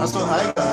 Asọ anyị ga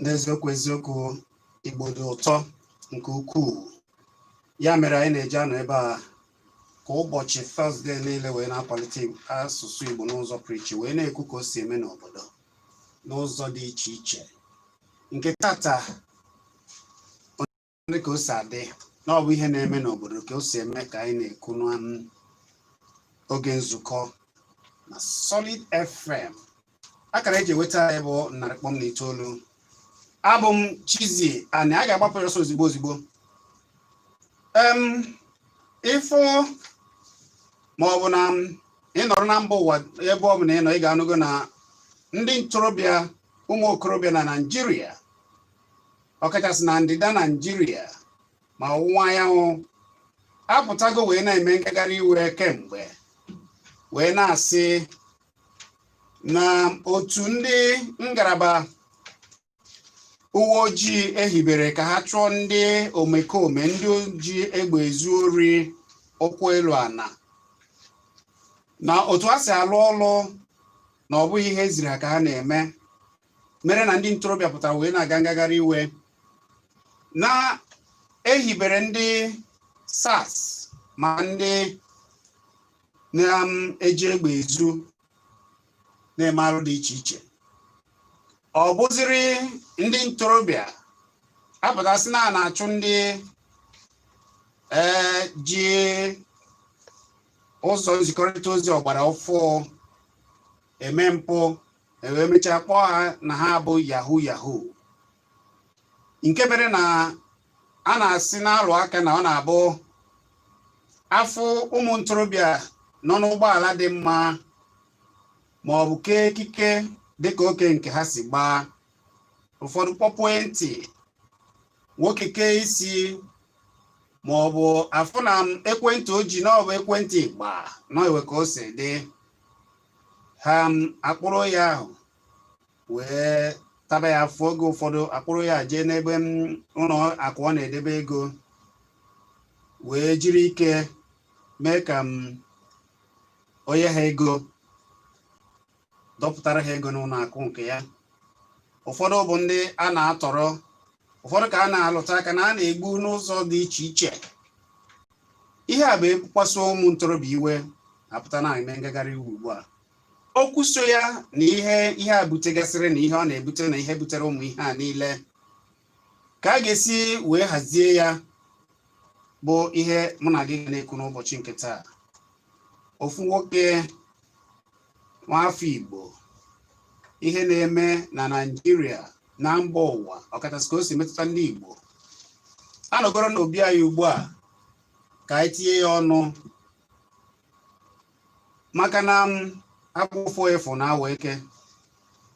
N'eziokwu eziokwu, Igbo dị ụtọ nke ukwuu. Ya mere anyị na-eji anọ ebe a kwa ụbọchị Thursday niile wee na-akwalite asụsụ Igbo n'ụzọ pụrụ iche, wee na-ekwu ka o si eme n'obodo n'ụzọ dị iche iche. Nke tata dị ka o si adị na ọ bụ ihe na-eme n'obodo, ka o si eme, ka anyị na-ekwu n'oge nzukọ na Solid FM. Akara eji enweta anyị bụ 100.9. Abụ m Chizzy Ani. A ga-agbapụ ya ọsọ ozigbo ozigbo. Em ịfụ ma ọ bụ na ị nọrọ na mba ụwa, ebe ọ bụ na ị nọ, ị ga-anụgo na ndị ntorobịa, ụmụ okorobịa na Naịjirịa, ọkachasị na ndịda Naịjirịa ma ọwụwa anyanwụ, apụtago wee na-eme ngagharị iwe kemgbe, wee na-asị na otu ndị ngalaba uwe ojii ehibere ka ha chụọ ndị omekome, ndị ji egbe ezu ori ụkwụ elu ana, na otu ha si alụ ọlụ na ọ bụghị ihe eziri ha ka ha na-eme, mere na ndị ntorobịa pụtara wee na-aga ngagharị iwe na ehibere ndị SARS ma ndị na-eji egbe ezu na-eme arụ dị iche iche. Ọ bụziri ndị ntorobịa apụtasị na a na-achụ ndị ee ji ụzọ nzikọrịta ozi ọgbara ọfụụ eme mpụ, ewee mechaa kpọọ ha na ha bụ yahoo yahoo, nke mere na a na-asị na-alụ aka na ọ na-abụ afụ ụmụ ntorobịa nọ n'ụgbọala dị mma ma ọ bụ kee ekike dịka oke nke ha si gbaa, ụfọdụ kpọpue ntị, nwoke kee isi, ma ọ bụ afụ na ekwentị o ji na ọ bụ ekwentị gba nọ ewe ka o si dị, ha akpụrụ ya ahụ wee taba ya afọ. Oge ụfọdụ akpụrụ ya jee n'ebe ụlọ akụ ọ na-edebe ego, wee jiri ike mee ka m onye ha ego, dọpụtara ha ego n'ụlọ akụ nke ya. Ụfọdụ bụ ndị a na-atọrọ, ụfọdụ ka a na-alụta aka na a na-egbu n'ụzọ dị iche iche. Ihe a bụ ekwaso ụmụ ntorobịa iwe apụta na-eme ngagharị iwe ugbu a. Okwu so ya na ihe ihe a butegasịrị na ihe ọ na-ebute na ihe butere ụmụ ihe a niile, ka a ga-esi wee hazie ya, bụ ihe mụ na gị ga na-ekwu n'ụbọchị nke taa. Ofu nwoke nwaafọ Igbo, ihe na-eme na Naịjirịa na mba ụwa, ọkachasị ka o si metụta ndị Igbo, anọgoro n'obi anyị ugbu a ka anyị tinye ya ọnụ, maka na m akpụ ụfụ efu na awa eke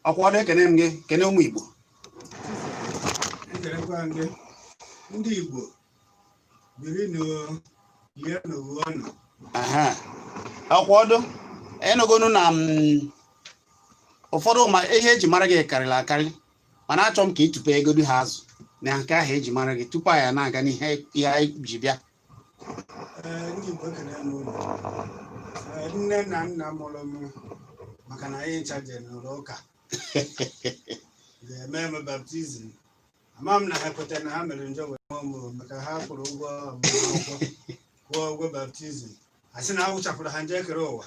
ọkwado. Ekene m gị, kene ụmụ Igbo. Ekelekwa gị. Ndị Igbo, birinụ, lienụ, ghọọnụ. Aha. Ọkwado ịnụgonu na ụfọdụ ma ihe eji mara gị karịrị akarị, mana achọ m ka ịtụpe egodu ha azụ na nke ahụ eji mara gị tupu anyị na-aga n'ihe ihe anyị ji bịa. Ee, ndị Igbo, ekele m unu. Ee, nne na nna mụrụ m, maka na anyị ncha jere n'ụlọ ụka, ga-eme m baptism. Ama m na ha kwetara na ha mere njọ wee mụọ m, maka ha kwụrụ ụgwọ agbamakwụkwọ, kwụọ ụgwọ baptism, a sị na a wụchapụrụ ha njọ ekere ụwa.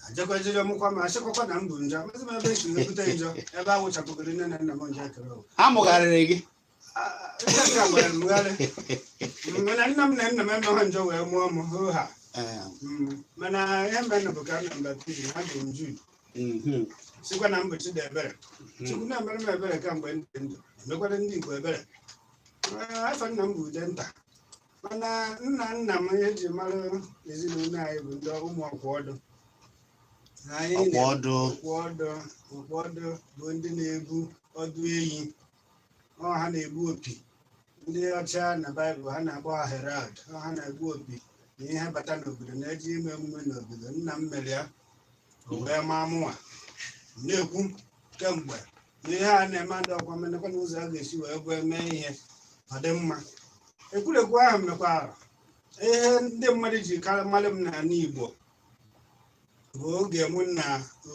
Ajekwa ejije mụkwa ma achịkwakwa na m bụ njọ. Amaghị m ebe esi wee bute njọ ebe a wụchapụgoro nne na nna m njọ ekere ụwa. A mụgharịrị gị. Ah, ihe nke a gbara mgharị, mana nna m na nna m emeghị njọ wee mụọ m hoo ha. Mana ihe mere bụ ka m baptism ha bụ m Jude, sikwa na m bụ Chidiebere. Chukwu na-emere m ebere kamgbe m dị ndụ, emekwara ndị Igbo ebere. Ee, afọ nna m bụ Udenta, mana nna nna m, ihe eji mara ezinụlọ anyị bụ ndị ụmụ ọkwa ọdụ. Anyị ọkwa ọdụ. Ọkwa ọdụ, ọkwa ọdụ bụ ndị na-ebu ọdụ ehi. Ọ ha na-egbu opi. Ndị ọcha na Baịbụl, ha na-akpọ ha herald. Ọ ha na-egbu opi na ihe bata n'obodo, na-eji ime emume n'obodo. Nna m mere ya, o wee maa mụnwa. M na-ekwu kemgbe na ihe a na-eme ndị ọkwa menekwa n'ụzọ a ga-esi wee bụ eme ihe ọ dị mma. Ekwurekwu ahụ mekwara ihe ndị mmadụ ji karị mmadụ m n'ala Igbo bụ oge mụ na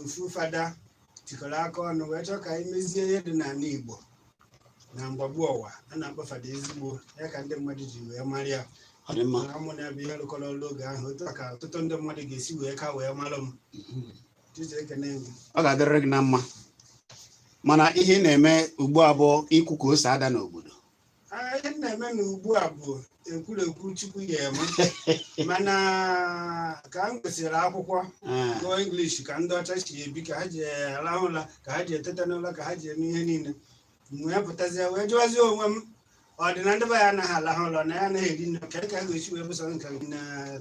ofu fada tikọrọ aka ọnụ wee chọọ ka anyị mezie ihe dị n'ala Igbo na mgbagbu ọwa a na-akpọ Fada Ezigbo. Ya ka ndị mmadụ ji wee mara ya. Ọ dị mma. Na mụ na ya bụ ihe rụkọrọ ọrụ oge ahụ. Otu a ka ọtụtụ ndị mmadụ ga-esi wee ka wee mara m. Chizi, ekene gị. Ọ ga-adịrịrị gị na mma, mana ihe ị na-eme ugbu a bụ ikwu ka o si ada n'obodo. Ah, ihe m na-eme na ugbu a bụ ekwurekwu Chukwu ya eme, mana ka m gụsịrị akwụkwọ, gụọ English, ka ndị ọcha si ebi, ka ha ji arahụ ụra, ka ha ji eteta n'ụra, ka ha ji eme ihe niile, m wee pụtazie wee jụwazie onwe m, ọ dị na ndị be ya anaghị alahụ ụra, na ya anaghị eri nri, kedu ka a ga-esi wee bụsa nka na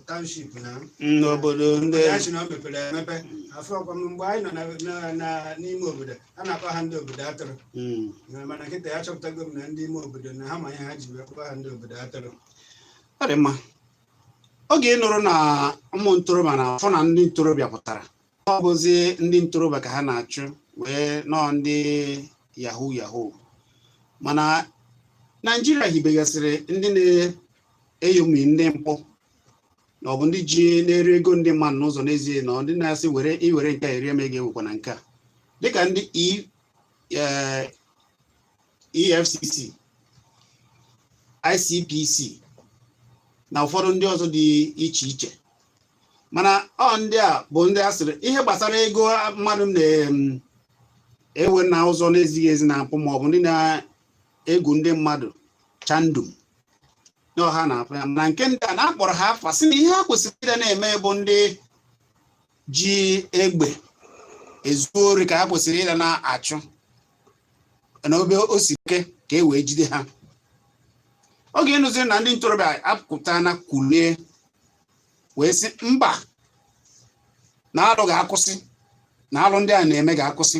township na n'obodo ndị ya si na o mepere emepe? Afọ ọkwa m mgbe anyị nọ n'ime obodo, a na-akpọ ha ndị obodo atụrụ. Mana nkịta ya chọpụtago m na ndị ime obodo na ha ma ihe ha ji wee kpọọ ha ndị obodo atụrụ. Ọ dị mma. Oge ị nụrụ na ụmụ ntorobịa na afọ na ndị ntorobịa pụtara, ọ bụzi ndị ntorobịa ka ha na-achụ wee nọọ ndị yahoo yahoo, mana Naijiria hibegasịrị ndị na-eyomi ndị mpụ na ọ bụ ndị ji na-eri ego ndị mmadụ n'ụzọ n'ezie, na ndị na-asị were iwere nke a erie m ego, ewekwa na nke a, dịka ndị EFCC, ICPC na ụfọdụ ndị ọzọ dị iche iche. Mana ọ ndị a bụ ndị a sịrị ihe gbasara ego mmadụ na-ewe na ụzọ na-ezighị ezi na mpụ, maọbụ ndị na-egwu ndị mmadụ chandum na ọha na-apụ ya. Mana nke ndị a na-akpọrọ ha afa, sị na ihe ha kwesịrị ịda na-eme bụ ndị ji egbe ezu ori ka ha kwesịrị ịda na-achụ na obe osike ka e wee jide ha. Oge ịnụziri na ndị ntorobịa apụta na kulie wee sị mba, na alụ ga-akwụsị, na alụ ndị a na-eme ga-akwụsị,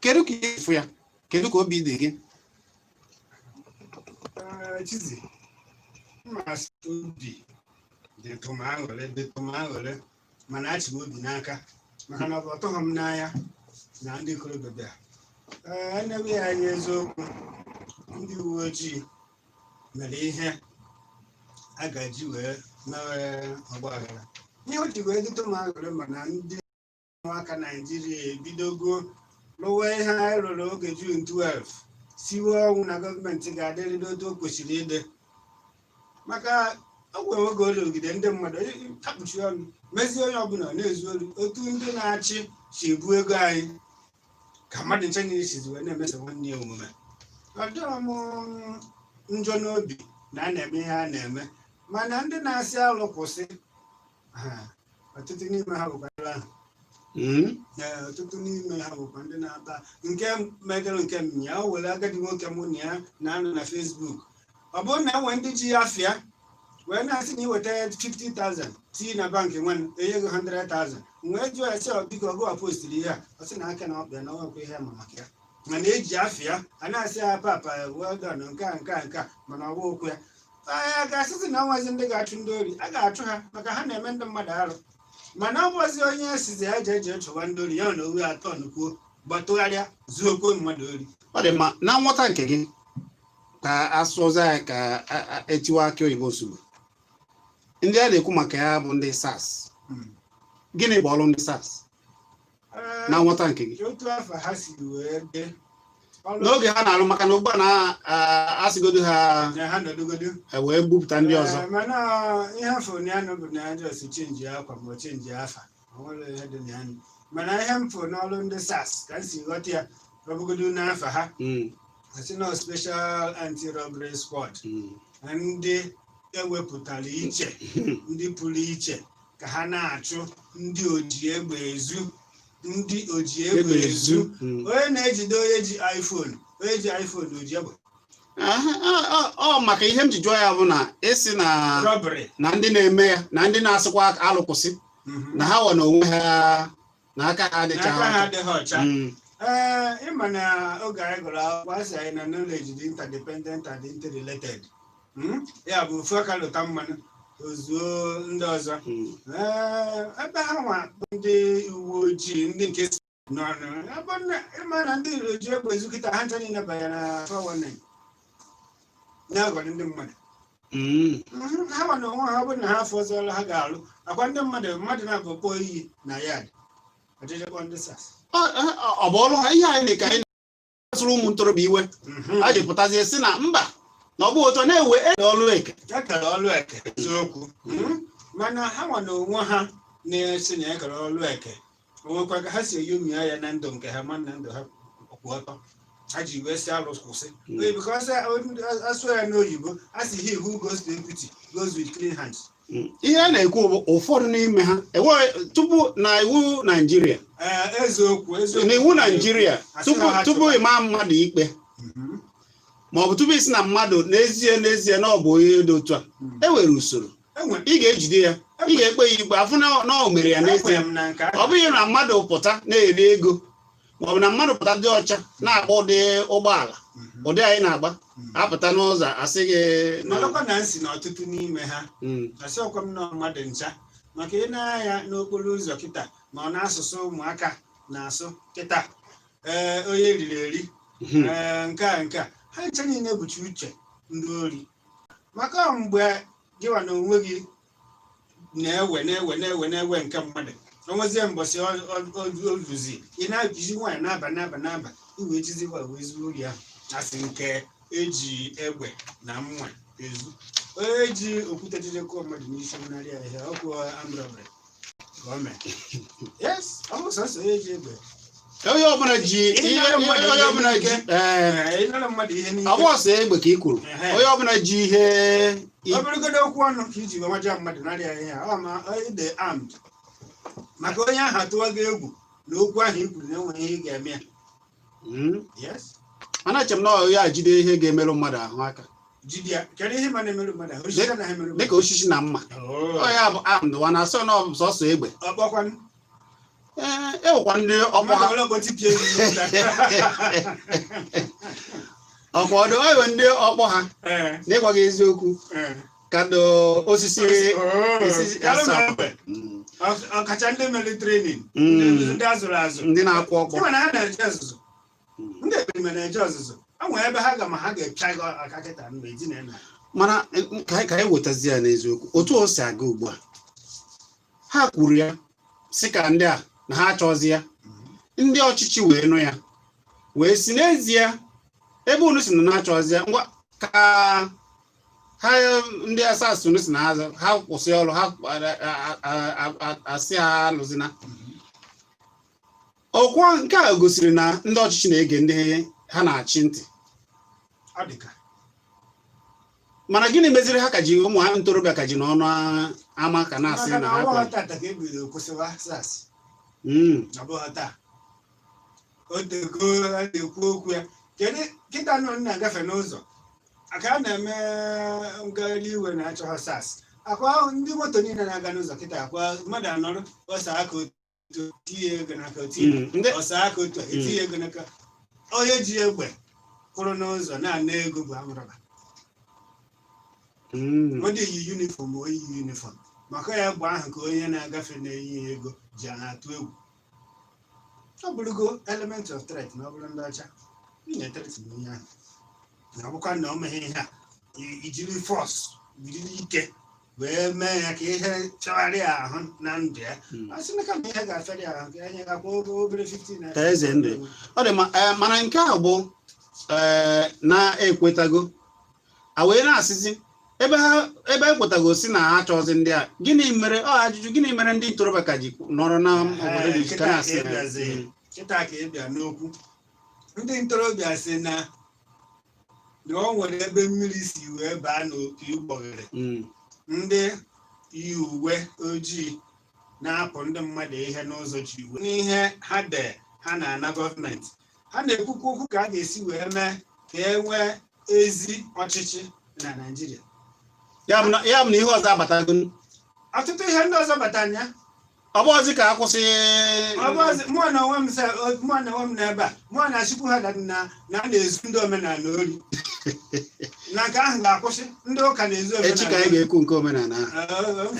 kedu ka ịfụ ya? Kedu ka obi dị gị? Ee, Chizi, mmasị obi dịtụ m aṅụrị, dịtụ m aṅụrị, mana achị m obi n'aka, maka na ọ bụ ọtụghị m n'anya na ndị ikorobịa bịa. Ee, enewe ya anya eziokwu, ndị uwe ojii mere ihe a ga-eji wee mee ọgba aghara. Ihe o ji wee dịtụ m aṅụrị, mana ndị ụmụaka Naijiria ebidogo lụwa ihe anyị rụrụ oge June 12, siwe ọnwụ na gọọmenti ga-adịrịrị otu o kwesịrị ịdị, maka ọ gwere oge ologide ndị mmadụ takpuchi ọnụ, mezie onye ọbụla ọ na-ezu olu. Otu ndị na-achị si ebu ego anyị ka mmadụ nche na-esizi wee na-emesa nwanne ya omume. Ọ dịrọ m njọ n'obi na a na-eme ihe a na-eme, mana ndị na-asị alụ kwụsị ha, ọtụtụ n'ime ha bụkwa ndị ahụ. Ee, ọtụtụ n'ime ha bụkwa ndị na-ata nke megara nke m ya. O were agadi nwoke mụ na ya na-anọ na Facebook, ọ bụrụ na enwe ndị ji ya afịa wee na-asị na iweta 50,000 tinye na bankị nwanne enye gị 100,000. Wee jụọ ya sị, ọ biko, ọgụwa postiri ihe a? Ọ sị na aka na ọkpịa na ọnwekwa ihe ma maka ya, mana eji afịa a na-asị ya, "Papa, well done," nke a, nke a, nke a, mana ọ bụ okwu ya. A ga-asịsị na ọnwazi ndị ga-achụ ndị ori, a ga-achụ ha maka ha na-eme ndị mmadụ arụ, mana ọ bụzi onye sizi ya eje eje chụwa ndị ori, ya na owe atọ nkwuo gbatụgharịa zuokwo mmadụ ori. Ọ dị mma. Na nghọta nke gị, ka asụọzọ ya ka etiwa akị oyibo ozugbo. Ndị a na-ekwu maka ya bụ ndị SARS. Gịnị bụ ọrụ ndị SARS na nghọta nke gị? Otu afọ ha si wee dị ọrụ N'oge ha na-arụ, maka na ugbu a na-asịgodo ha na ha nọdụgodo wee bupụta ndị ọzọ. Ee, mana ihe afọ na ya nọ bụ na ya just change akwa ma ọ change afa, o nwere ihe dị na ya nụ. Mana ihe m fụ n'ọrụ ndị SARS ka m si ghọta ya, ọ bụgodo n'afa ha, asị na Special Anti-Robbery Squad, ndị ewepụtara iche, ndị pụrụ iche ka ha na-achụ ndị oji egbe ezu, ndị oji egbe egbe ezu. Ezu. Onye na-ejide onye ji iPhone, onye ji iPhone oji egbe? Aha, ọ maka ihe m ji jụọ ya bụ na ịsị na Robbery. na ndị na-eme ya na ndị na-asịkwa alụkwụsị na ha nwa na onwe ha na aka ha adịchaghị N'aka ha ọcha. adịghị ọcha. Ee, ịma na oge anyị gụrụ akwụkwọ, asị anyị na knowledge dị interdependent and interrelated. Ya bụ, ofu aka lụta mmanụ, ozuo ndị ọzọ. Ee, ebe ha nwa bụ ndị uwe ojii, ndị nke si n'ọnụ ebe ịma na ndị oji egbe ezu kịta, ha ncha niile banyere na 419 na-aghọrọ ndị mmadụ. Ha nwa na onwe ha, ọ bụrụ na ha afọzọla ha ga-alụ akwa ndị mmadụ, mmadụ na-abụ kpọọ iyi na yard, ọjịjịkpọ ndị SARS. Ọ bụ ọrụ ha, ihe anyị na ka anyị na-asụrụ ụmụ ntorobịa iwe ha ji pụtazie si na mba, na ọ bụ otu a na-ewe ede ọrụ eke. E kere ọlụ eke, eziokwu. Mana ha nwa na onwe ha na-esi na ekere ọlụ eke, onwekwa ka ha si eyomi ya na ndụ nke ha, ma na ndụ ha kwụ ọtọ ha ji wee si alụ kwụsị. Because asụ ya n'oyibo, a sị, "He who goes to equity goes with clean hands." Ihe a na-ekwu bụ ụfọdụ n'ime ha enweghị tupu na iwu Naijiria. Ee, eziokwu, eziokwu. Na iwu Naijiria, Asị tupu ha tupu chụba. ịma mmadụ ikpe ma ọ bụ tupu isi na mmadụ n'ezie n'ezie na ọ bụ onye dị otu a, e nwere usoro. Enwe Ị ga-ejide ya, ị ga-ekpe ya ikpe, afụ na o mere ya n'ezie. Enwere m na nke ahụ. Ọ bụghị na mmadụ pụta na-eri ego, maọbụ na mmadụ pụta dị ọcha na-agba ụdị ụgbọala ụdị anyị na-agba, apụta n'ụzọ asị gị na Malụkwa na nsi na ọtụtụ n'ime ha, asị ọkwa m nọ mmadụ ncha, maka ị na-anya n'okporo ụzọ kịta, ma ọ na-asụsụ ụmụaka na-asụ kịta, ee, onye riri eri. Ee, nke a ha ncha niile bụcha uche ndị ori, maka ọ mgbe gịwa na onwe gị na-ewe na-ewe na-ewe na-ewe nke mmadụ, onwezie mbọsị o ruzi, ị na-ejizi nwaanyị na-aba na-aba na-aba iwe jizikwa wee zuo ori ahụ. Asị nke eji egbe na mma ezu, onye ji okwute jide kụọ mmadụ n'isi narị ahịa ọkwụ armed robbery ka o mee. Yes, ọ bụ sọsọ onye ji egbe. Onye ọbụla ji ihe, Ịnara mmadụ onye ihe ọbụla ji n'ike. Ee. Ee, ịnara mmadụ ihe n'ike. Ọ bụ ọsọ egbe ka ị kwuru. Onye ọbụla ji ihe Ọ bụrụgodo okwu ọnụ ka iji wee maja mmadụ narị ahịa, ọ ma ịdị armed, maka onye ahụ atụwa gị egwu na okwu ahụ i kwuru na enweghị ihe ị ga-eme ya. Yes. Mana eche m na ọ ya jide ihe ga-emerụ mmadụ ahụ aka. Jide ya, kedu ihe ma na-emerụ mmadụ ahụ? Osisi anaghị emerụ Dịka mmadụ. Osisi na mma. Oh. Ọ ya bụ armed wa na-asọ na ọ bụ sọsọ egbe. Ọkpọkwanụ? Ee, ewekwa ndị ọkpọ Mmadụ ha. ọbụla bụ tipịa gị n'ụta. Ọkwa ọdụ ewe ndị ọkpọ ha. N'ịgwa gị eziokwu, kado osisi osisi Kalụ asaa. na egbe. Ọkacha ndị mere training, ndị azụrụ azụ. Ndị na-akwụ ọkpọ. Ịma na ha na-eje ọzụzụ, ndị ekperima na-eje ọzụzụ. O nwere ebe ha ga ma ha ga-epịa gị aka kịta mgbe iji na Mana ka anyị wetazi ya n'eziokwu, otu o si aga ugbu a, ha kwuru ya si ka ndị a na ha achọzi ya, ndị ọchịchị wee nụ ya wee si n'ezie ebe unu si na na-achọzi ya, ngwa, ka ha ndị SARS unu si na ha ha kwụsị ọrụ ha, asị ha alụzina ọkwa. Nke a gosiri na ndị ọchịchị na-ege ndị ha na-achị ntị. Ọ dị ka Mana gịnị meziri ha ka ji ụmụ ha ntorobịa ka ji n'ọnụ ama ka na-asị maka na na ha ọbụghị kwere? Tata ka ebido kwụsịwa SARS. Ọ bụghị taa, o tego a na-ekwu okwu ya. Kedu kịta nọ na-agafe n'ụzọ aka a na-eme ngagharị iwe na-achọghọ SARS, akwa ndị moto niile na-aga n'ụzọ kịta, akwa mmadụ anọrọ ọsa aka otu, tinye ego n'aka, otinye Ndị ọsa aka otu a, etinye ego n'aka. Onye ji egbe kwụrụ n'ụzọ na-ana ego bụ amụrụba. Ọ dị yi uniform, oyi uniform, maka ya egbe ahụ ka onye na-agafe na-enye ya ego ji na-atụ egwu. Ọ bụrụgo element of threat na ọ bụrụ ndị ọcha ị na-ethreaten onye ahụ, na ọ bụkwa na o meghe ihe a, ijiri force, jiri ike. Wee mee ya ka ihe chọgharị ya ahụ na ndụ ya. A sị na kama ihe ga-afịarị ya ahụ, ka enye gakwa obere 15 naira. Ka eze ndụ ya. Ọ dị mma. Mana nke ahụ bụ na-ekwetago a wee na-asịzi ebe ha ebe ekwetago si na ha chọzi ndị a, gịnị mere ọ ajụjụ, gịnị mere ndị ntorobịa ka ji nọrọ na obodo dị iche ka Kịta na-asị ka na ịbịazi, kịta ka ịbịa n'okwu ndị ntorobịa si na o nwere ebe mmiri si wee baa n'opi ụgbọgịrị. Ndị yi uwe ojii na-apụ ndị mmadụ ihe n'ụzọ ji iwe n'ihe ha de ha na-ana gọọmenti, ha na-ekwukwa okwu ka a ga-esi wee mee ka e nwee ezi ọchịchị na Naịjirịa. Ya bụ na ihe ọzọ abatago. Ọtụtụ ihe ndị ọzọ batara ya. Ọ bụ ọzọ ka a kwụsị. Ọ bụ ọzọ, mụọ na onwe m mụọ na onwe m n'ebe a, mụọ na achịkwu ha na a na-ezu ndị omenala ori, na nke ahụ ga-akwụsị. Ndị ụka na-ezu omenala. Echi ka anyị ga-ekwu nke omenala ahụ.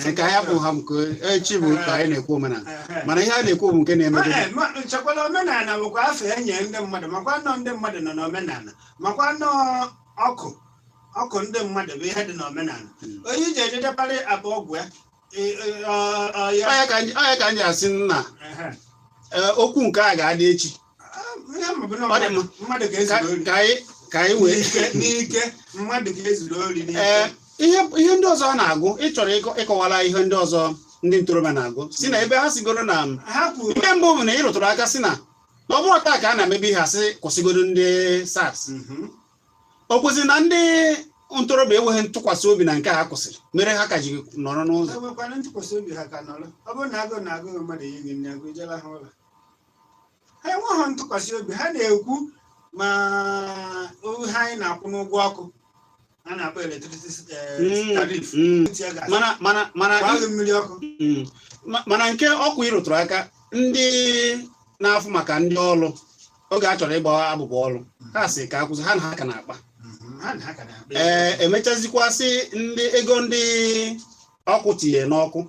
Nke anyị apụ ha nke echi bụ ka anyị na-ekwu omenala, mana ihe a na-ekwu bụ nke na-emegodo. Chekwala, omenala bụkwa afọ enye ndị mmadụ, makwa nnọọ ndị mmadụ nọ n'omenala, makwa nnọọ ọkụ ọkụ ndị mmadụ bụ ihe dị n'omenala. Onye iji ejedebara akpa ọgwụ ya ya. Ọ ya ka m ji asị nna, okwu nke a ga-adị echi. Ihe ma bụ na Ọ dị mma. mmadụ ka ga-ezuru ori ka anyị wee n'ike n'ike, mmadụ ga-ezuru ori n'ike. Ee, ihe ndị ọzọ a na-agụ, ị chọrọ ịkọwara ihe ndị ọzọ ndị ntorobịa na-agụ si na ebe ha sigoro na Ha kwuru. Nke mbụ bụ na ị rụtụrụ aka si na ọ bụrụ taa ka a na-emebe ihe, asị kwụsịgodo ndị SARS. O kwesịrị na ndị ntorobịa enweghị ntụkwasị obi na nke a kwụsịrị mere ha ka ji nọrọ n'ụzọ. Enwekwana ntụkwasị obi, ha ka nọrọ. Ọ bụrụ na agụụ na-agụghị mmadụ yi gị nne, agụ ijela ha ụlọ. Ha enweghị ntụkwasị obi. Ha na-ekwu ma ihe anyị na-akwụ n'ụgwọ ọkụ a na-akpọ electricity tariff. Tear gas. Mana Gbaa gị mmiri ọkụ. Mana nke ọkụ ị rụtụrụ aka, ndị na-afụ maka ndị ọrụ oge a chọrọ ịgba abụbọ ọrụ, ha sị ka akwụsị ha na ha ka na-akpa. Ha na ha ka na-akpa. Ee, emechazikwasị ndị ego ndị ọkụ tinye n'ọkụ,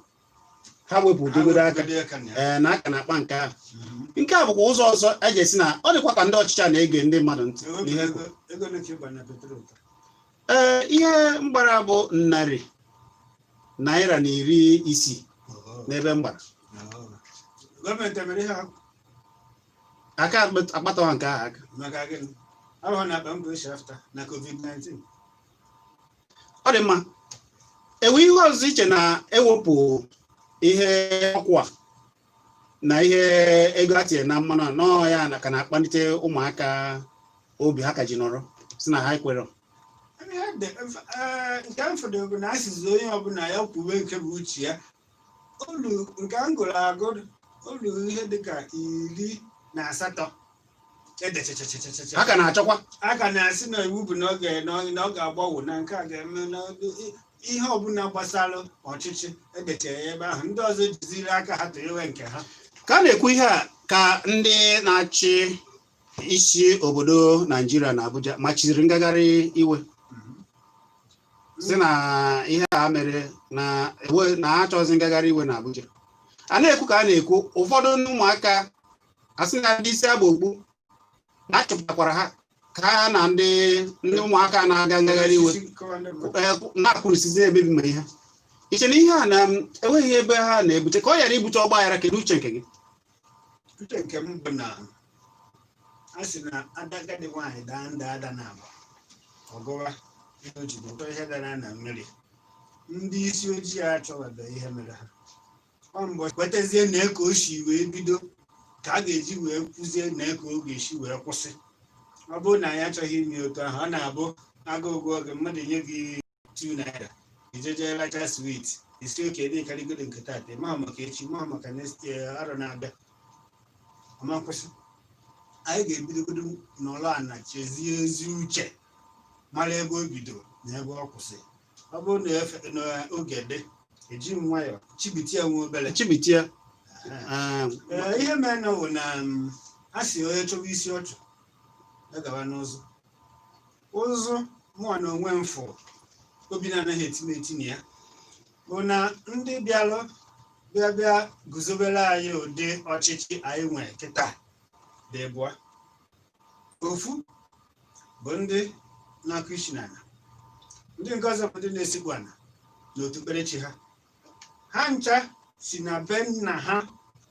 ha wepụ dogodo aka. Wepụgodo aka na ya. Ee, na aka na-akpa nke ahụ. Nke a bụkwa ụzọ ọzọ eji esi na ọ dịkwa ka ndị ọchịchị a na-ege ndị mmadụ ntị Ewepụ n'ihe ego ego ole ka ịgba na petrol taa? Ee, ihe mgbara bụ ₦160 n'ebe mgbara. Gọọmenti emere ihe ahụ? Aka akpatawa nke ahụ aka. Maka gịnị? Ahụ na akpa mbụ esi afta na COVID-19. Ọ dị mma. Enwe ihe ọzọ iche na ewepụ ihe ọkụ a na ihe ego a tinye na mmanụ a nọọ ya na ka na-akpalite ụmụaka obi ha ka ji nọrọ si na ha ekwere? Ihe nke m fọdụrụ bụ na asịzi onye ọbụla ya kwuwe nke bụ uche ya. Olu nke m gụrụ agụ, olu ihe dịka 18 edechachachachacha. Ha ka na-achọkwa. A ka na-asị na iwu bụ na ọ ga-agbanwe, na nke a ga-eme, na ihe ọbụla gbasara ọchịchị edechara ya ebe ahụ. Ndị ọzọ jiziri aka ha tụnyewe nke ha. Ka a na-ekwu ihe a ka ndị na-achị isi obodo Naijiria na Abuja machiziri ngagharị iwe, si na ihe a mere na ewe na ha achọghịzị ngagharị iwe na Abuja. A na-ekwu ka a na-ekwu, ụfọdụ ụmụaka asị na ndị isi agba okpu na-achọpụtakwara ha ka ha na ndị ụmụaka na-aga ngagharị iwe na-akwụrụsizi emebi ma ihe iche na ihe a na enweghị ebe ha na-ebute ka ọ ghara ibute ọgba aghara. Kedu uche nke gị? Uche nke m bụ na a sị na agadi nwaanyị daa nda ada na agba ọgụwa ihe o ji ụtọ ihe dara na mmiri. Ndị isi ojii achọwabe ihe mere ha. Ọ mgbe kwetazie na ka o si wee bido ka a ga-eji wee kwuzie na ka ọ ga-esi wee kwụsị. Ọ bụrụ na anyị achọghị ime otu ahụ, ọ na-abụ agụụ gụọ gị, mmadụ nye gị 2 naira, ijeje lacha sweet, isi oke dị karịgodo nke taata, ma maka echi, ma maka next year, arọ na-abịa, ọma nkwụsị. Anyị ga-ebidogodo n'ụlọ ana chezie ezi uche, mara ebe o bidoro na ebe ọ kwụsị. Ọ bụrụ na na oge dị, eji m nwayọọ chibiti ya nwa obere. Chibitie. Ee, ihe mere na bụ na a sị onye chọba isi ọchụ ya gawa n'ụzụ ụzụ. Mụọ na onwe m fụ obi na-anaghị eti m eti na ya bụ na ndị bịalụ bịa bịa guzobere anyị ụdị ọchịchị anyị nwere kịta dị bụa. Ofu bụ ndị na-akụ isi n'ala, ndị nke ọzọ bụ ndị na-esikwu ala. na otukperechi ha. Ha ncha si na be nna ha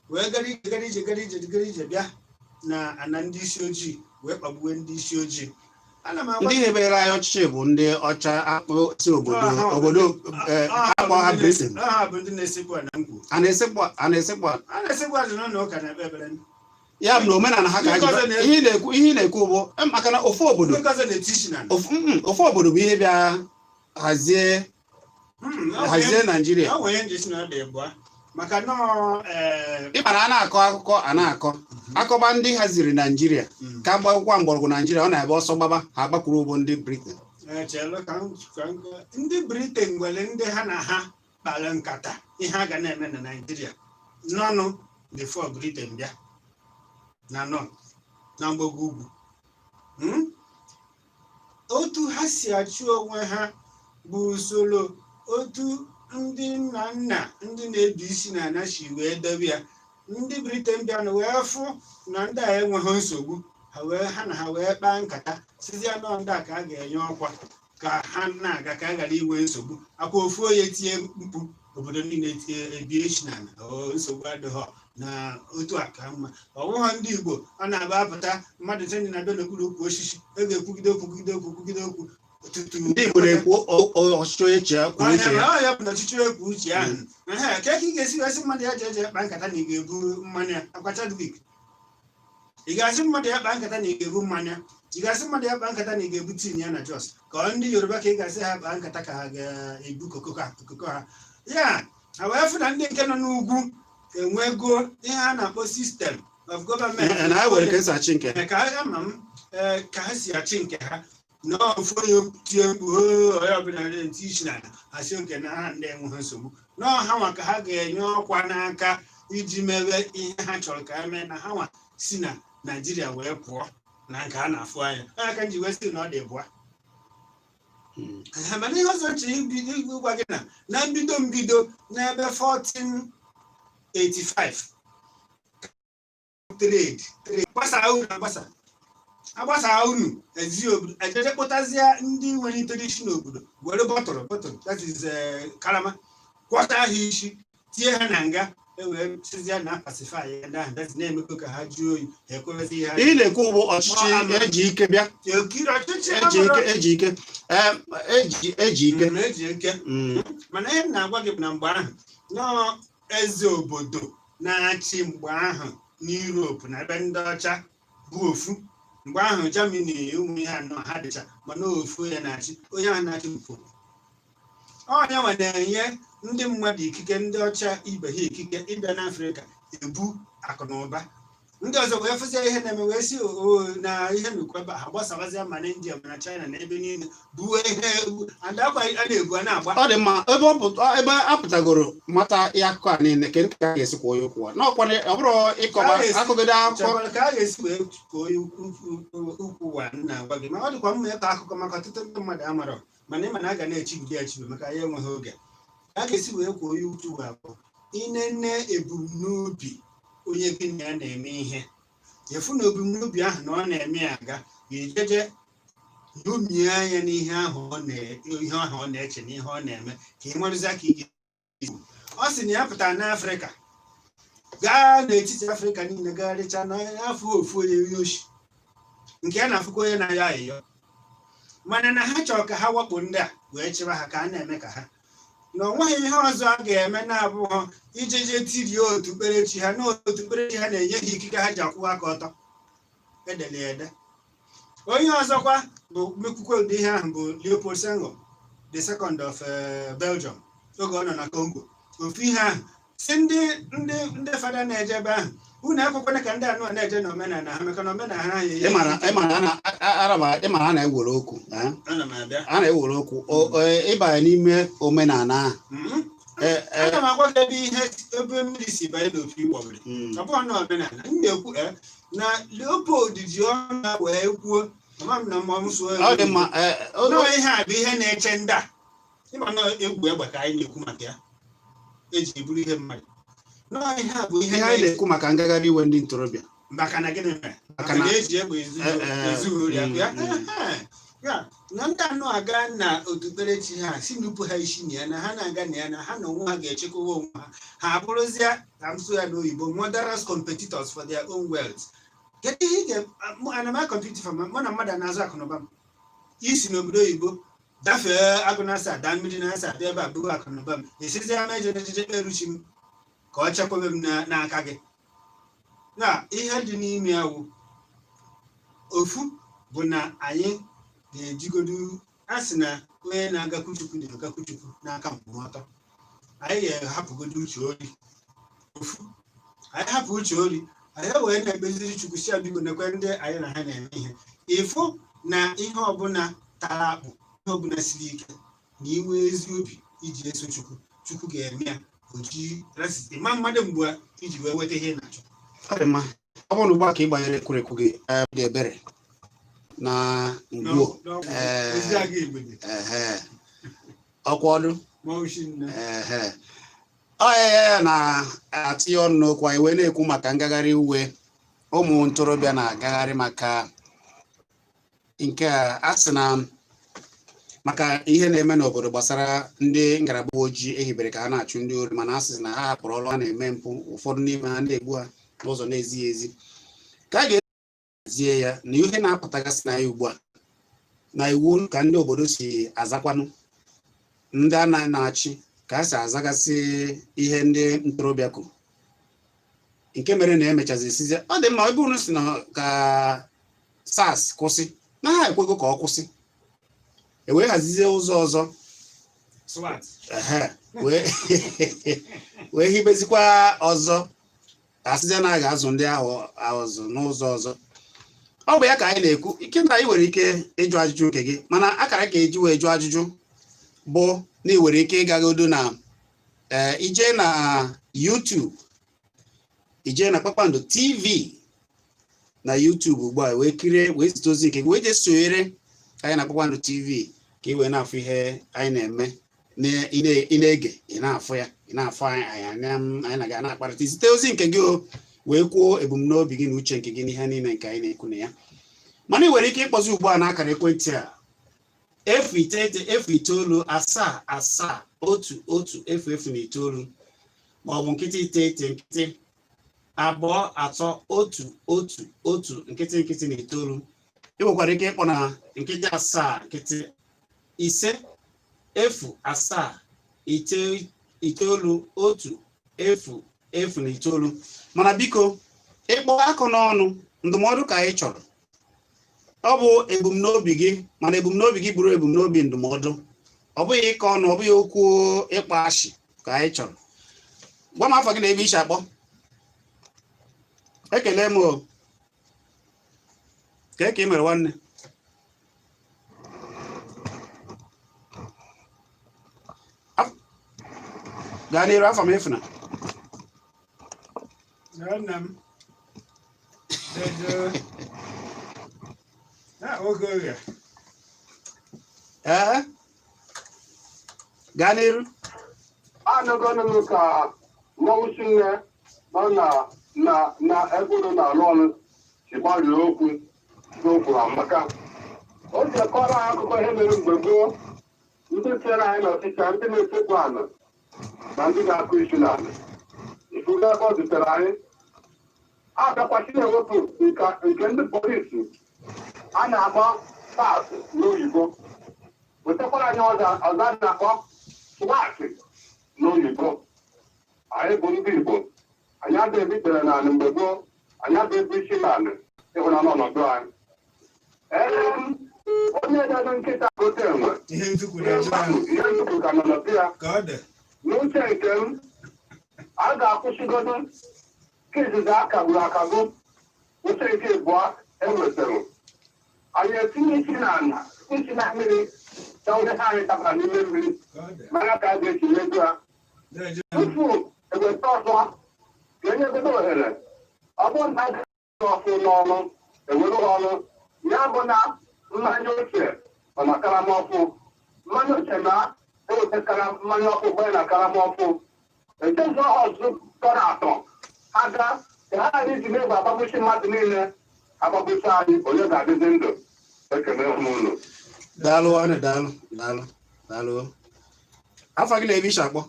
wee gara ije, gara ije, gara ije, gara ije, bịa na ana ndị isi ojii wee kpagbuwe ndị isi ojii. Ana m agwa Ndị hebere anyị ọchịchị bụ ndị ọcha akpụ si obodo obodo akpọ ha Britain. Ha bụ ndị na-esekpu ana nkwu. A na-esekpu, a na-esekpu. A na-esekpu azụ n'ụlọ ụka na-ekpe ekpere. Ya bụ na omenala ha ka ha ji Ndị ọzọ ihe ị na-ekwu bụ maka na ofu obodo Ndị ọzọ na-eti isi n'ala. ofu obodo bụ ihe bịa hazie hazie Naijiria. Ọ nwere ihe nji si na ọ dị abụọ maka nọọ Ị mara, a na-akọ akụkọ, a na-akọ akọba ndị haziri Naijiria ka agbakwa mgbọrọgwụ Naijiria, ọ na-ebe ọsọ gbaba ha gbakwuru ụgbọ ndị Britain. Chelụ ka ndị Britain nwere ndị ha na ha kpara nkata ihe a ga na-eme na Naijiria nọnụ before Britain bịa na nọ na mgbago ugwu. Otu ha si achị onwe ha bụ usoro otu ndị nna nna ndị na-ebi isi na ana si wee debe ya. Ndị Britain bịanụ wee fụ na ndị a enweghị nsogbu, ha wee ha na ha wee kpaa nkata, sizie nọ ndị a ka a ga-enye ọkwa ka ha na-aga, ka a ghara inwe nsogbu. Akwa ofu onye tie mkpu, obodo niile tie ebie isi n'ala. O nsogbu adịghọ na otu a ka mma. Ọ bụghị ndị Igbo ọ na-aba apụta mmadụ sị ndị na-abịa n'okpuru ukwu osisi e ga-ekwugide okwu, kwugide okwu, kwugide okwu tutu Ndị Igbo na-ekwu ọchịchị onye chịa kwuo uche ya. Ọ ya bụ na ọchịchị ekwu uche ahụ. Ehe, ka ị ga-esi wee sị mmadụ ya jee jee kpaa nkata na ị ga-ebu mmanya akwa Chadwick? Ị ga-asị mmadụ ya kpaa nkata na ị ga-ebu mmanya? Ị ga-asị mmadụ ya kpaa nkata na ị ga-ebu tin ya na Jos? Ka ọ ndị Yoruba ka ị ga-asị ha kpaa nkata ka ha ga-ebu koko ha, koko ha ya? Ha wee fụ na ndị nke nọ n'ugwu enwego ihe a na-akpọ system of government. Na ha were ka esi achị nke ha. Ka ama m ka ha si achị nke ha na ofu onye tie mkpu, "Hoo," onye ọbụla ntị isi n'ala, asị nke na ha ndị enweghị nsogbu nọọ ha nwa ka ha ga-enye ọkwa n'aka iji mewe ihe ha chọrọ ka ha mee, na ha nwa si na Naijiria wee pụọ na nke a na-afụ anya. Onye ka m ji wee sị na ọ dị bụa. Mana ihe ọzọ chọrọ ibido ịgwa gị na na mbido mbido n'ebe 1485 trade gbasaa unu, agbasa agbasa unu ezi obodo ejeje kpụtazie ndị nwere itere isi n'obodo, were bottle bottle, that is karama, kwọta ha isi, tie ha na nga, ewee sizie na pacify ndị ahụ, that is na-emekọ ka ha jụọ oyi, ha ekwewezi ihe ha. Ihe ị na-ekwu bụ ọchịchị eji ike bịa. Okiri ọchịchị Eji ike, eji ike, eji ike. Eji ike. Mana ihe m na-agwa gị bụ na mgbe ahụ nọọ eze obodo na-achị mgbe ahụ n'Europe na ebe ndị ọcha bụ ofu mgbe ahụ, Germany, ụmụ ihe anọ ha dịcha, mana ofu onye na-achị, onye ahụ na-achị bụ Pope. Onye nwe na-enye ndị mmadụ ikike, ndị ọcha ibe ha ikike ịbịa n'Afrịka ebu akụ na ụba. Ndị ọzọ wee fụzie ihe na-eme wee sị o na ihe nnukwu ebe a, ha gbasawazịa ma na India ma na China na ebe niile buo ihe egwu and akwa a na-ebu a na-agba. Ọ dị mma. Ebe ọ bụ ebe a pụtagoro mata ihe akụkọ a niile, kedu ka a ga-esi kwụọ ya ụkwụ n'ọkwa? Ọ bụrụ ịkọba A ga-esi- akụgide akụkọ. Chekwara ka a ga-esi wee kọọ onye ukwu ụwa m na-agwa gị, ma ọ dịkwa mma ịkọ akụkọ maka ọtụtụ ndị mmadụ amarọ, mana ịma na a ga na-echibide echibe maka ya enweghị oge. Ka a ga-esi wee kwuo onye ukwu ụwa bụ inene ebumnobi onye gị na ya na-eme ihe, efu na ebumnobi ahụ na ọ na-eme ya aga ga-ejeje lumie anya n'ihe ahụ ọ na ihe ahụ ọ na-eche na ihe ọ na-eme, ka ị marụzie ka ị ga-esi. Ọ sị na ya pụtara n'Afrịka, gaa n'etiti Afrịka niile, gagharịcha n'afọ, ofu onye onye oshi nke ya na-afụkwa onye na-ayọ ayịyọ, mana na ha chọrọ ka ha wakpo ndị a wee chịba ha ka a na-eme ka ha na ọ nweghị ihe ọzọ a ga-eme na-abụghọ ijeje tirie otukperechi ha, na otukperechi ha na-enye ha ikike ha ji akwụwa aka ọtọ. Edele ya ede. Onye ọzọkwa bụ mekwukwe ụdị ihe ahụ bụ Leopold Senghor the second of Belgium, oge ọ nọ na Congo. Ofu ihe ahụ si ndị fada na-eje ebe ahụ, unu ekwekwana ka ndị anụ a na-eje n'omenala ha, maka na omenala ha enye Ịmara, ịmara a na- a- a- ịmara a na-ewere okwu Ana m abịa. A na-ewere okwu ịbanye n'ime omenala ahụ. Ana m agwa gị ebe ihe ebe mmiri si banye n'opi ụgbọgịrị. Ọ bụghị na omenala m na-ekwu na Leopold ji ọnụ ya wee kwuo, ama m na ma m sụọ ya. Ọ dị mma. Nọọ ihe a bụ ihe na-eche ndị a. Ịma na egwu egbe ka anyị na-ekwu maka ya eji buru ihe mmadụ. Nọọ ihe a bụ ihe Ihe anyị na-eche na-ekwu maka ngagharị iwe ndị ntorobịa. Maka na gịnị mere? Maka Maka na eji egbe Eh, eh, ezughị ori akụ ya. Ehe. Ya na ndị anụ aga na okpukperechi ha si nupụ ha isi na ya, na ha na-aga na ya, na ha na onwe ha ga-echekwa onwe ha, ha abụrụzie, ka m sụ ya n'oyibo, murderous competitors for their own wealth. Kedu ihe ị ga ana m compete for? Mụ na mmadụ na-azụ akụnụba m isi n'obodo oyibo dafee agụ na asa daa mmiri na asa bịa ebe a bụrụ akụnụba m, esizi ama eje ejeje kperuchi m ka ọ chekwebe m n'aka gị. Na ihe dị n'ime ya wụ ofu bụ na anyị ga-ejigodu a sị na onye na-agakwu Chukwu na-agakwu Chukwu n'aka nkwụmọtọ. Anyị ga-ahapụgodu uche ori ofu, anyị hapụ uche ori, anyị wee na-ekpeziri Chukwu si ya biko nekwe ndị anyị na ha na-eme ihe ịfụ na ihe ọbụla tara akpụ, ihe ọbụla siri ike, na inwe ezi obi iji eso Chukwu, Chukwu ga-eme ya oji ịma mmadụ mgbe iji wee nweta ihe ị na-achọ. Ọ dị mma. Ọ bụrụ na ugbu a ka ị gbanyere ekwurekwu gị, dị ebere na ngwuo. Ozi aga igbede. Ehe, ọkwa ọdụ. Ma oshi nne. Ehe, ọ ya na-atinye ọnụ n'okwu anyị wee na-ekwu maka ngagharị iwe ụmụ ntorobịa na-agagharị maka nke a sị na maka ihe na-eme n'obodo gbasara ndị ngalaba uwe ojii ehibere ka ha na-achụ ndị ori, mana a sị na ha hapụrụ ọrụ ha na-eme mpụ, ụfọdụ n'ime ha na-egbu ha n'ụzọ na-ezighị ezi, ka a ga-ezie ya na ihe na-apụtagasị na ya ugbu a na iwu ka ndị obodo si azakwanụ ndị a na-achị ka a si azagasị ihe ndị ntorobịa kwuru, nke mere na emechazi sizie ọ dị mma ebe unu si na ka SARS kwụsị, na ha ekwego ka ọ kwụsị, e wee hazizie ụzọ ọzọ. SWAT. Ehe, wee hibezikwa ọzọ, asịzie na a ga-azụ ndị ahụ azụ n'ụzọ ọzọ. Ọ bụ ya ka anyị na-ekwu. Ike na anyị nwere ike ịjụ ajụjụ nke gị, mana akara ka eji wee jụọ ajụjụ bụ na ị nwere ike ịgagodo na ee ije na YouTube, ije na Kpakpando TV na YouTube ugbu a, wee kirie, wee zite ozi nke gị, wee jee sonyere anyị na Kpakpando TV ka ị wee na-afụ ihe anyị na-eme. Ị na-ege, ị na-afụ ya, ị na-afụ anyị, anyị anyị na ga na-akparịta. Zite ozi nke gị o wee kwuo ebumnobi gị na uche nke gị n'ihe niile nke anyị na-ekwu na ya. Mana ị nwere ike ịkpọzi ugbu a n'akara ekwentị a: 09 09 7 7 1 1 0 0 na 9, maọbụ 0 9 0 2 3 1 1 1 0 0 na 9. Ị nwekwara ike ịkpọ na 0 7 0 5 0 7 9 1 0 0 na 9. Mana biko, ịkpọ akụ n'ọnụ, ndụmọdụ ka anyị chọrọ. Ọ bụ ebumnobi gị, mana ebumnobi gị bụrụ ebumnobi ndụmọdụ, ọ bụghị ịkọ ọnụ, ọ bụghị okwu ịkpọ ashị ka anyị chọrọ. Gwa m afọ gị na ebe ishi akpọ. Ekele m o. Kee ka ị mere, nwanne? Gaa n'iru, afọ m efuna. Nna m. Dejo. Na oge oge. Ee, gaa n'iru. Anụgọnụ m ka mmọnwụ si nne nọ na ebe unu na-alụ ọrụ si gbarie okwu n'okwu amaka. O ji kọrọ ha akụkọ ihe mere mgbe gboo, ndị chere anyị n'ọchịchị, ndị na-esekpu ala na ndị na-akụ isi n'ala. Ifugo ebe ọ zutere anyị a bịakwasị na-ewepụ nke ndị polisi a na-akpọ SARS n'oyibo, wetakwara anyị ọzọ ọzọ a na-akpọ SWAT n'oyibo. Anyị bụ ndị Igbo, anyị adịghị ebi ikpere n'ala mgbe gboo, anyị adịghị ebu isi n'ala ịhụnanya ọnọdụ anyị. Ee, onye debe nkịta gote enwe. Ihe ntukwu na-ajụ ahụ. Ihe ntukwu ka nọ n'obi ya. Ka ọ dị. N'uche nke m, a ga-akwụsịgodo nke izizi a kagburu akagbu, uche nke abụọ enwetara anyị etinye isi n'ala, isi na mmiri ka onye ha anyị dabara n'ime mmiri. Ka ọ dị. Mara ka a ga-esi ego ha Dejo. tupu eweta ọzọ ka enyegodo ohere. Ọ bụrụ na a ga ọfụ n'ọnụ ewere ha ọnụ ya bụ na mmanya ochie nọ na karama ọfụ, mmanya ochie na-eweta mmanya ọfụ gbanye na karama ọfụ, echezọ ọzọ tọrọ atọ ha ga ka ha ghara iji na-egbe agbagbuchi mmadụ niile, agbagbuchi anyị, onye ga-adịzi ndụ? Ekele m unu. Daalụ nwanne, daalụ, daalụ, daalụ. Afa gị na ebe ishi akpọ?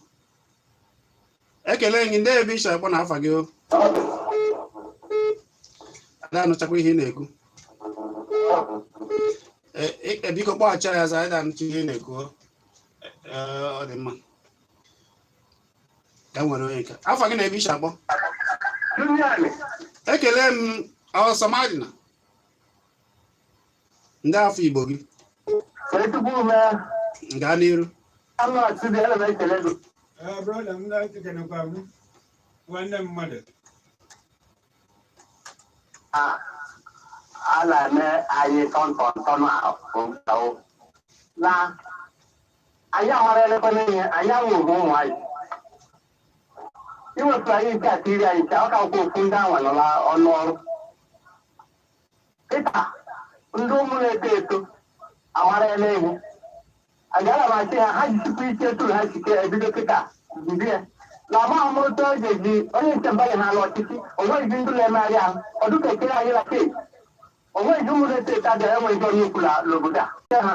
Ekele gị. Ndị ebe ishi akpọ na afa gị o? Ada anụchakwa ihe ị na-ekwu. Biko kpọghachi ya azụ, anyị na-anụcha ihe ị na-ekwu o. Ee, ọ dị mma ka m nwere onye nke. Afa gị na ebe ishi akpọ? Ekele m ọsọmadịna ndị afọ Igbo gị. Gaa n'iru. Ee, brother m na-ekenekwa m nwanne m mmadụ. A na-eme anyị tọntọntọn ahụ na anyị amara elekwana ihe anyị anwụghị ụmụ anyị iwepụ anyị nke a tiri anyị nke ọ ka nkwa ofu ndị anwa nọ n'ọnụ ọrụ kịta. Ndị ụmụ na-eto eto amara ele ihe agara m asị ha, ha jisikwa ike tụrụ ha sike ebido kịta bido ya na amaghị m otu ọ ga-eji onye nche mbanye ha ala ọchịchị. O nweghịzi ndị na-emegharị ahụ ọdụka ekere anyị na keeki. O nweghịzi ụmụ na-eto eto abịara, enweghịzi onye ukwu n'obodo a ha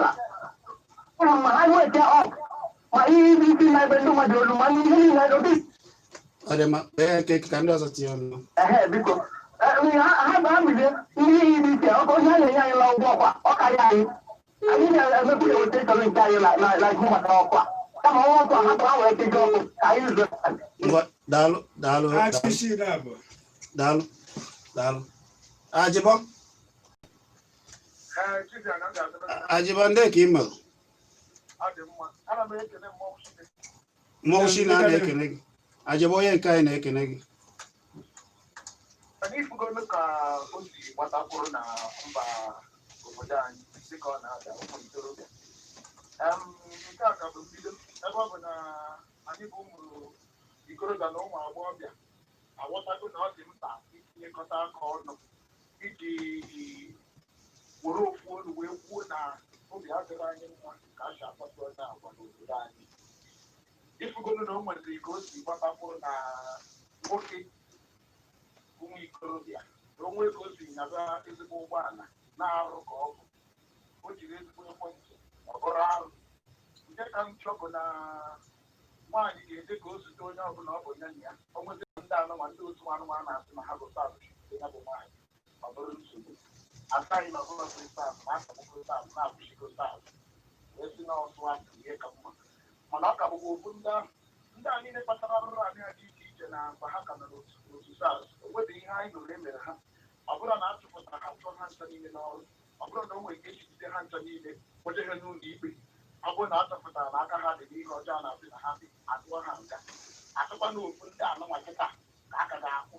na ma ha nweta ọk ma ihe ibe isi na ebe ndị mmadụ olu ma ihe niile obi. Ọ dị mma, kpee eke ka ndị ọzọ tinye ọnụ. Ehe, biko. Ha ha bido ihe ibe isi ọkụ onye a na-enye anyị na ụgwọ ọkwa ọ karịa anyị. Anyị na-emekwu eweta ịchọrọ nke anyị na ihu maka ọkụ a kama ọnwa ọkụ a hapụ ha wee keji ọkụ ka anyị zụọ. Ngwa, daalụ, daalụ, daalụ. Achịchị na-abụ. Daalụ, daalụ. Ajịbọ, ajịbọ, ndị ka ị mere? Mmọnwụ shi na a na-ekene gị. Ajịbọ, onye nke anyị na-ekene gị. Mana ifugonu ka o si gbatakwuru na mba obodo anyị dịka ọ na-ada ụmụ ntorobịa. Nke a ka bụ mbido, ebe ọ bụ na anyị bụ ụmụ ikorobịa na ụmụ agbọghọbịa aghọtago na ọ dị mkpa itinyekọta aka ọnụ iji were ofu olu wee kwuo na obi adịrị anyị mma ka a si akpata onye agwa n'obodo anyị. Ifugonu na o nweziri ka o si gbatakwuru na nwoke ụmụ ikorobịa na onwe ka o si nyaba ezigbo ụgbọala na-arụ ka ọ bụ o jiri ezigbo ekwentị ọ bụrụ arụ. Nke ka nchọ bụ na nwaanyị ga-eje ka o zute onye ọbụla ọ bụ ya na ya o nwezi ndị anụmanụ, ndị otu anụmanụ na-asị na ha bụ SARS ya bụ nwaanyị, ọ bụrụ nsogbu asaghị na ọbụla bụ SARS na akagbugo SARS na-abụchigo SARS wee sị na ọsụ asị ihe ka mma. Mana ọ ka bụkwa ofu ndị ahụ, ndị a niile kpatara arụrụ anyị dị iche iche na mgbe ha ka nọ n'otu SARS, o nwebeghị ihe anyị nụrụ emere ha. Ọ bụrụ na a chụpụtara ha, chụọ ha ncha niile n'ọrụ, ọ bụrụ na o nwere ike ejigide ha ncha niile kpoje ha n'ụlọ ikpe, ọ bụrụ na a chọpụtara na aka ha dị n'ihe ọjọọ na-asị na ha dị, atụọ ha nga. Atụkwa na ofu ndị anụnwa kịta ka aka ga-akwụ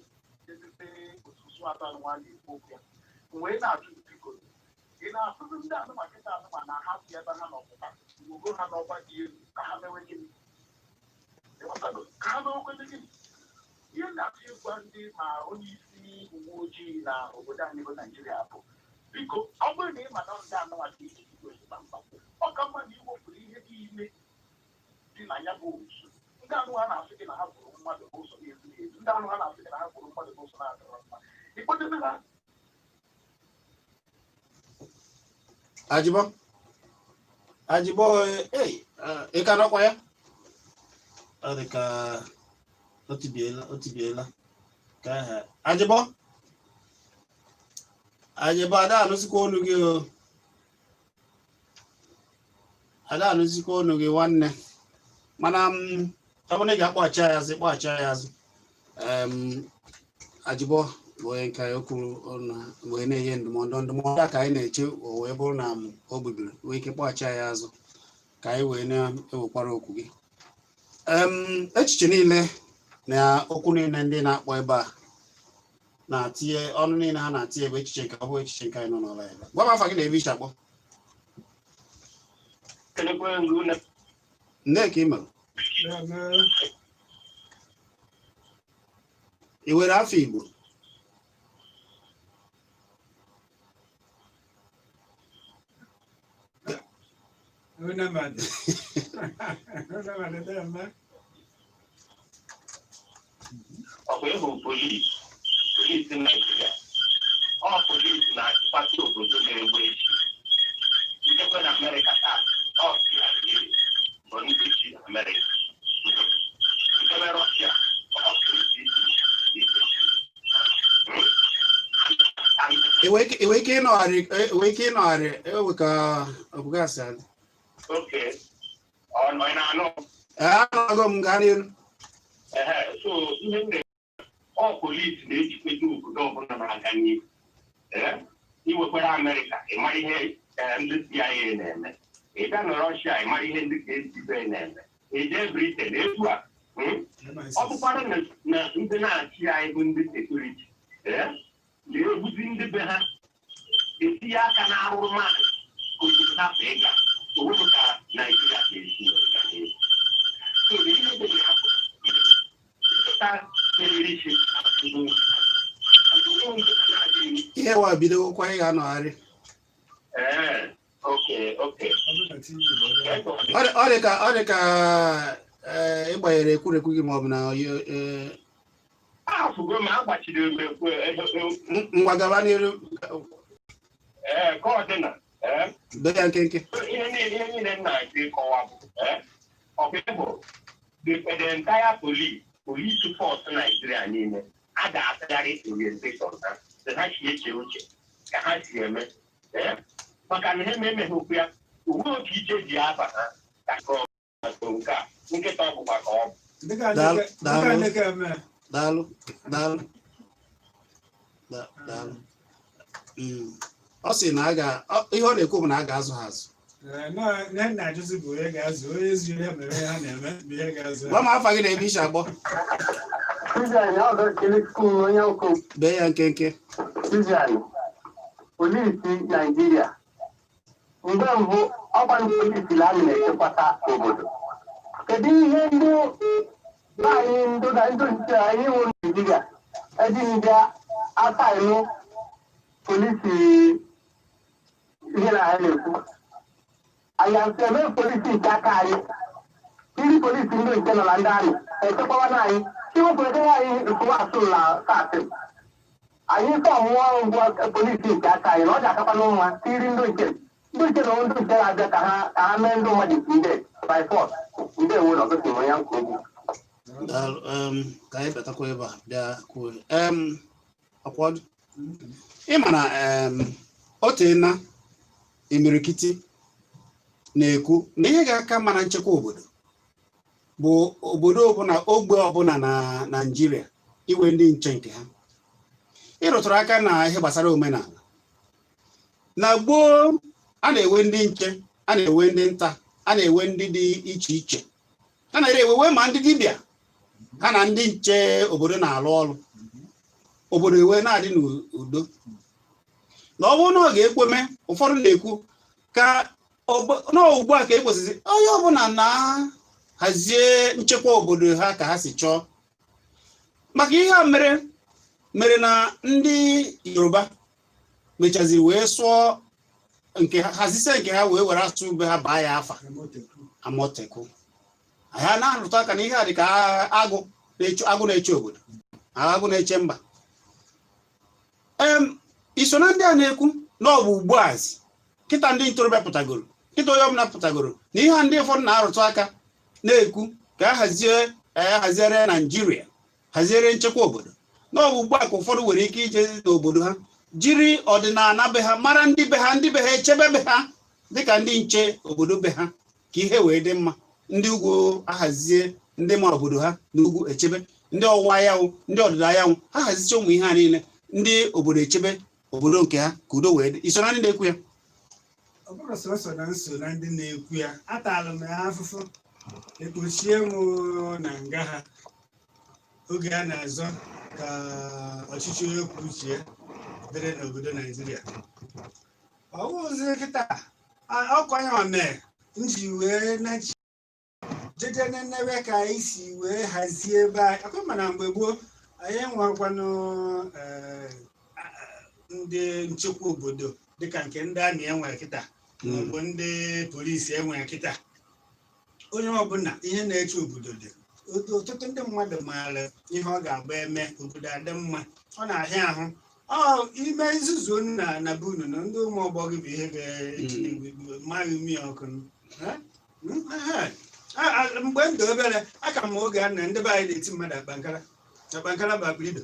ezite otusu atọ anụnwa na-ekwu okwu ya wee na-ajụ, biko, ị na-asụsụ ndị anụnwa kịta anụnwa na ha si ebe ha nọ pụta ugo ha n'ọkwa dị elu ka ha mewe gịnị? Ịghọtago? Ka ha mewekwe gịnị? Ihe na-achọ ịgwa ndị ma onye isi uwe ojii na obodo anyị bụ Naijiria bụ, biko, ọ bụrụ na ị ma na ndị anụnwa dị iche iche kpamkpam, ọ ka mma na iwepụrụ ihe niile dị na ya bụ otu ndị anụ ha na-asị gị na ha gburu mmadụ n'ụzọ na-ezighị ezi, ndị anụ ha na-asị gị na ha gburu mmadụ n'ụzọ na-adịrọ mma, ịkpọdebe ha. Ajịbọ, ajịbọ, ei, ị ka nọkwa ya? Ọ dị ka o tibiela, o tibiela ka aha. Ajịbọ, ajịbọ, ada anụzikwa olu gị o. Ada anụzikwa olu gị, nwanne. Mana m ọ bụrụ na ị ga-akpọghachi ya azụ, kpọghachi ya azụ. Ajịbọ bụ onye nke anyị kwuru ọnụ wee na-enye ndụmọdụ. Ndụmọdụ a ka anyị na-eche o wee bụrụ na m o gbubiri nwee ike kpọghachi ya azụ ka anyị wee na-ewekwara okwu gị. Echiche niile na okwu niile ndị na-akpọ ebe a na-atinye ọnụ niile ha na-atinye bụ echiche nke ọ bụ echiche nke anyị nọ n'ụlọ ya. Gwa m afa gị na ebe iche akpọ. Nne, ka ị mere? Ị were afọ Igbo? Unamadi. Unamadi deme. Ọ bụ ịhụ polisi, polisi Naijiria, ọ polisi na-achịkwata obodo na-egbu echi. Ndị Ijekwe na Amerịka taa, ọ CIA bụ ndị ji Amerịka. Ijebe Rọshia, ọ KGB. Enwe ike ịnọgharị, enwe ike ịnọgharị ewe ka ọbụgasị adị. Okay. Ọ nọ ị na-anụ? Ee, anọgo m, gaa n'iru. Ehe, so ihe m na ọ polisi na-ejikweta obodo ọbụla na-aga n'ihu. Ee, iwekwara Amerịka, ị mara ihe ndị CIA na-eme. Ị bịa na Rọshia, ị mara ihe ndị KGB na-eme. Ị jee Britain, etu a. Ọ bụkwara na ndị na-achị anyị bụ ndị security na-egbuzi ndị be ha, etinye aka na arụrụmadụ obodo hapụ ịga obodo ka Naijiria ga-esi wee gaa n'ihu. So, ihe dị na afọ nkịta meriri isi bụ Ihe wa bidokwa, ị ga-anọgharị. Ee, okay. Ọ bụrụ na TV bụ onye Ọ dị ka ịgbanyere ekwurekwu gị maọbụ na Afụgo m agbachiri m ekwe. Ngwa, gaba n'iru. Ee, ka ọ dị na Bee ya nkenke. Ihe niile m na-achọ ịkọwa bụ ọkwa ịhụ the entire police force Nigeria niile, a ga-atụgharị orientation ha, ka ha si eche uche, ka ha si eme, maka na ha ememeghị okwu ya uwe otu iche ji aba ha ka nke ọ bụ nke a nkịta ọ bụkwa ka ọ bụ. Dịka Daalụ, dịka daalụ. Dịka eme. Daalụ, daalụ. Daalụ. Ọ sị na a ga ihe ọ na-ekwu bụ na a ga-azụ ha azụ. Ee, na na-ajụzi bụ onye ga-azụ onye zuru ya mere ihe ha na-eme bụ ihe ga-azụ Gwa ha. m afa gị na ebe isi agbọ. Susan, ọ ga-ekele onye ọkụ. Bee ya nkenke. Susan, polisi Naijiria mgbe mbụ, ọkwa ndị polisi na amị na-echekwata obodo. Kedu ihe ndị be anyị ndụ na ndị nche anyị wụ Naijiria eji ndị asaịnụ polisi ihe na ha na-ekwu anyị asị eme polisi nke aka anyị, ndị polisi ndị nke nọ na ndị amị echekwawa na anyị iwepụta anyị nsụwa asụ na saatị anyị form ụọ ngwa polisi nke aka anyị na ọ ga-akakwa mma tiri ndị nche na ndị nche na-abịa ka ha mee ndị mmadụ nde by force. Ndewo na ọtụtụ nwe ya nke okwu. Daalụ. Ka anyị batakwa ebe a bịa kwuo ọkwọdụ ị ma na o teena imirikiti na-ekwu na ihe ga-aka mma na nchekwa obodo bụ obodo ọbụla, ogbe ọbụla na Naịjirịa inwe ndị nche nke ha. Ịrụtụrụ aka na ihe gbasara omenala na gboo, a na-enwe ndị nche, a na-enwe ndị nta, a na-enwe ndị dị iche iche, a na-ere ewewe ma ndị dibịa ha na ndị nche obodo na-alụ ọrụ, obodo ewe na-adị n'udo. Na ọ bụrụ na ọ ga-ekweme, ụfọdụ na-ekwu ka na ugbu a ka e kwesịrị onye ọbụla na-hazie nchekwa obodo ha ka ha si chọọ, maka ihe a mere na ndị Yoruba mechaziri wee sụọ nke ha, hazisie nke ha, wee were asụsụ be ha baa ya afa Amotekun. Anyị na-arụtụ aka na ihe a dị ka agụ na-eche, agụ na-eche obodo, agụ na-eche mba. Iso na ndị a na-ekwu na ọ bụ ugbuazi kịta ndị ntorobịa pụtagoro, kịta onye ọbụla pụtagoro na ihe a ndị ụfọdụ na-arụtụ aka na-ekwu ka a hazie, haziere Naijiria, haziere nchekwa obodo, na ọ bụ ugbu a ka ụfọdụ nwere ike ije n'obodo ha jiri ọdịnala be ha mara ndị be ha, ndị be ha echebe be ha dịka ndị nche obodo be ha, ka ihe wee dị mma. Ndị ugwu ahazie ndị ma obodo ha n'ugwu echebe, ndị ọwụwa anyanwụ, ndị ọdịda anyanwụ ha hazicha ụmụ ihe a niile, ndị obodo echebe obodo nke ha ka udo wee dị. Iso na ndị na-ekwu ya? Ọ bụrụ sọsọ na nso na ndị na-ekwu ya, atalụ m ya afụfụ, ekpochie m na nga ha oge a na-azọ ka ọchịchị onye kwuo uche ya dịrị n'obodo Naijiria. Ọ bụzi kịta ọkwa ya mee m ji wee na jeje nenebe ka anyị si wee hazie ebe anyị akwa. Mana mgbe gboo anyị enwekwanụ ndị nchekwa obodo dịka nke ndị amị enwere kịta maọbụ ndị polisi enwere kịta. Onye ọbụla ihe na-eche obodo dị, ọtụtụ ndị mmadụ maara ihe ọ ga-agba eme obodo adị mma. Ọ na-ahịa ahụ. Ọ ime nzuzu na na be unu na ndị ụmụ ọgbọ gị bụ ihe ga-etinye maghị umi ọkụ. Eh? Ehe. Mgbe m dị obere, aka m oge a na ndị be anyị na-eti mmadụ akpankara. Akpankara bụ akpịrịdo.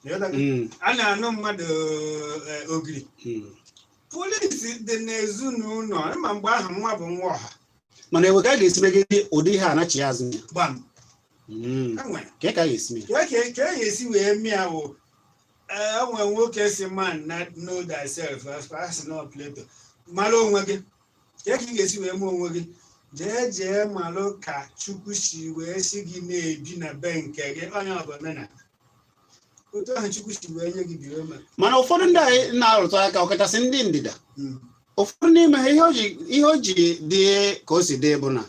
Ịghọtago? A na-anụ mmadụ ogiri. Polisi dị n'ezinụlọ ma mgbe ahụ nwa bụ nwa ọha. Mana ewe ka a ga-esi megide ụdị ihe a nachi azụ ya? Gbam. Enwere Ka ka a ga-esi mee? Ka e ga-esi wee mịa wụ, enwe nwoke si, "Man na know thyself," asị na Plato, mara onwe gị. Ka ị ga-esi wee mee onwe gị, jee jee malụ ka Chukwu si wee si gị na-ebi na be nke gị, onye ọ bụ omenala otu ahụ Chukwu si wee nye gị biri ome. Mana ụfọdụ ndị anyị na-arụtụ aka, ọkachasị ndị ndịda, ụfọdụ n'ime ha, ihe o ji dị ka o si dị bụ na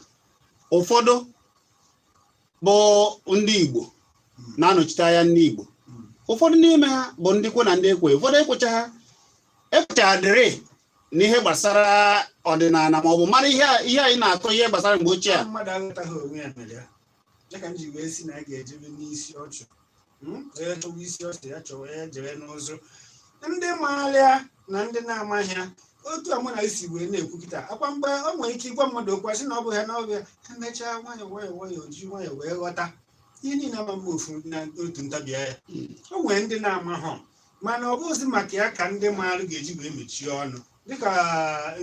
ụfọdụ bụ ndị Igbo na-anọchite anya ndị Igbo. Ụfọdụ n'ime ha bụ ndị kwe na ndị ekwe. Ụfọdụ ekwecha, ha ekwecha dịrị n'ihe gbasara ọdịnala ma ọ bụ mara ihe anyị na-atụ ihe gbasara mgbe ochie a. Mmadụ aghọtaghị onwe ya mere ya, ya ka m ji wee si na a ga-ejebe n'isi ọchụ. Onye chọwa isi ọchụ, ya chọwa ya jebe n'ụzụ. Ndị maara na ndị na-amaghị ya, otu a mụ na isi wee na-ekwu kịta akwa, mgbe o nwere ike ịgwa mmadụ okwu, asị na ọ bụ ya na ọ bụ ya, emechaa nwayọọ nwayọọ nwayọọ, ji nwayọọ wee ghọta ihe niile ama mma ofu na otu ntabi anya. O nwere ndị na-amahọ, mana ọ bụghịzi maka ya ka ndị maara ga-eji wee mechie ọnụ, dịka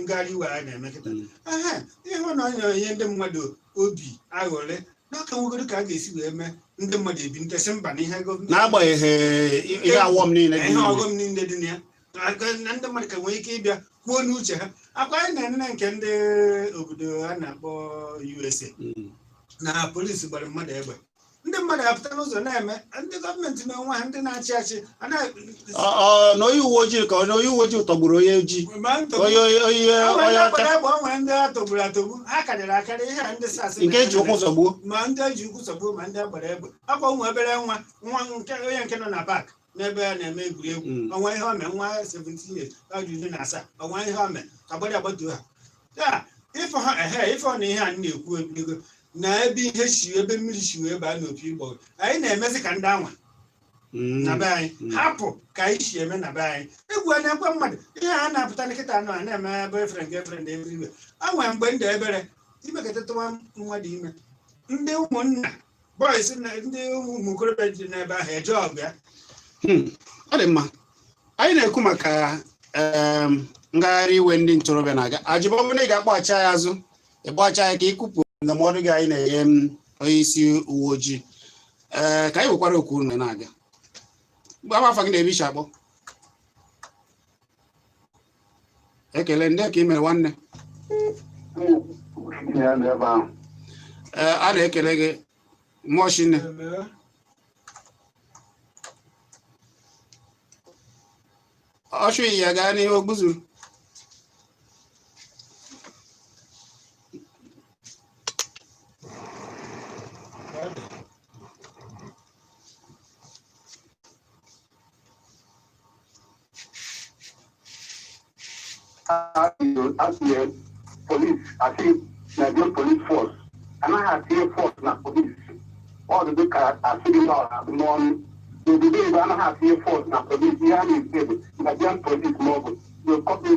ngagharị iwe a na-eme kịta. Ehe, ịhụ na ọ na-enye ndị mmadụ obi aghụrị n'aka nwegoro ka a ga-esi wee mee ndị mmadụ ebi ntesị mba na ihe gọọmenti N'agbanyeghị ihe awọm niile dị ihe n'ime. Ọghọm niile dị na ya, na ndị mmadụ ka nwee ike ịbịa kwuo n'uche ha. Akwa anyị na-enene nke ndị obodo a na-akpọ USA na polisi gbara mmadụ egbe, ndị mmadụ apụta n'ụzọ na-eme ndị gọọmenti n'onwe ha, ndị na-achị achị Ọ na onye uwe ojii, ka onye uwe ojii tọgburu onye ojii, Ma ntọgbu- onye onye O nwere onye ndị ọcha. agbara egbe, o nwere ndị a tọgburu atọgbu, ha karịrị akarị ihe a ndị SARS. Nke eji ụkwụ zọgbuo. Ma ndị eji ụkwụ zọgbuo, ma ndị agbara egbe. Akwa ụmụ obere nwa, nwa nke onye nke nọ na park n'ebe a na-eme egwuregwu, ọnwa ihe ome nwa 17 years, ọ dị 17, ọnwa ihe ome agbara agbatuo ha ya. Ịfụ ha, ehe, ịfụ na ihe a m na-ekwu ebidogo na ebe ihe si, ebe mmiri si wee baa n'opi ịgbọ, anyị na-emezi ka ndị anwa na be anyị. Hapụ ka anyị si eme na be anyị. Egwu a na-ekwe mmadụ ihe a na-apụta nkịta anụ a na-eme boyfriend, girlfriend everywhere. A nwere mgbe ndị ebere imekọta mmadụ ime, ndị ụmụnna boys na ndị ụmụ okorobịa dị n'ebe ahụ eje ọgụ ya. Ọ dị mma. Anyị na-ekwu maka ngagharị iwe ndị ntorobịa na-aga. Ajịbọ bụ na ị ga-akpọghachi anyị azụ, ịkpọghachi anyị ka ịkwupụ ndụmọdụ gị anyị na-enye m onye isi uwe ojii. Ee, ka anyị wekwara okwu unu na-aga. Gba afa gị na-ebe ishi akpọ. Ekele ndị ka ị mere, nwanne. Ya nọ ebe ahụ. Ee, a na-ekele gị mmụọ shinne. Ọchụ ya gaa n'ihe o gbuzuru. Asị police, asị Nigerian Police Force, anaghị atinye force na police. Ọ dị dịka asịrị n'ọnụ n'obodo Igbo, anaghị atinye force na police. Ihe a na-ete bụ Nigerian Police maọbụ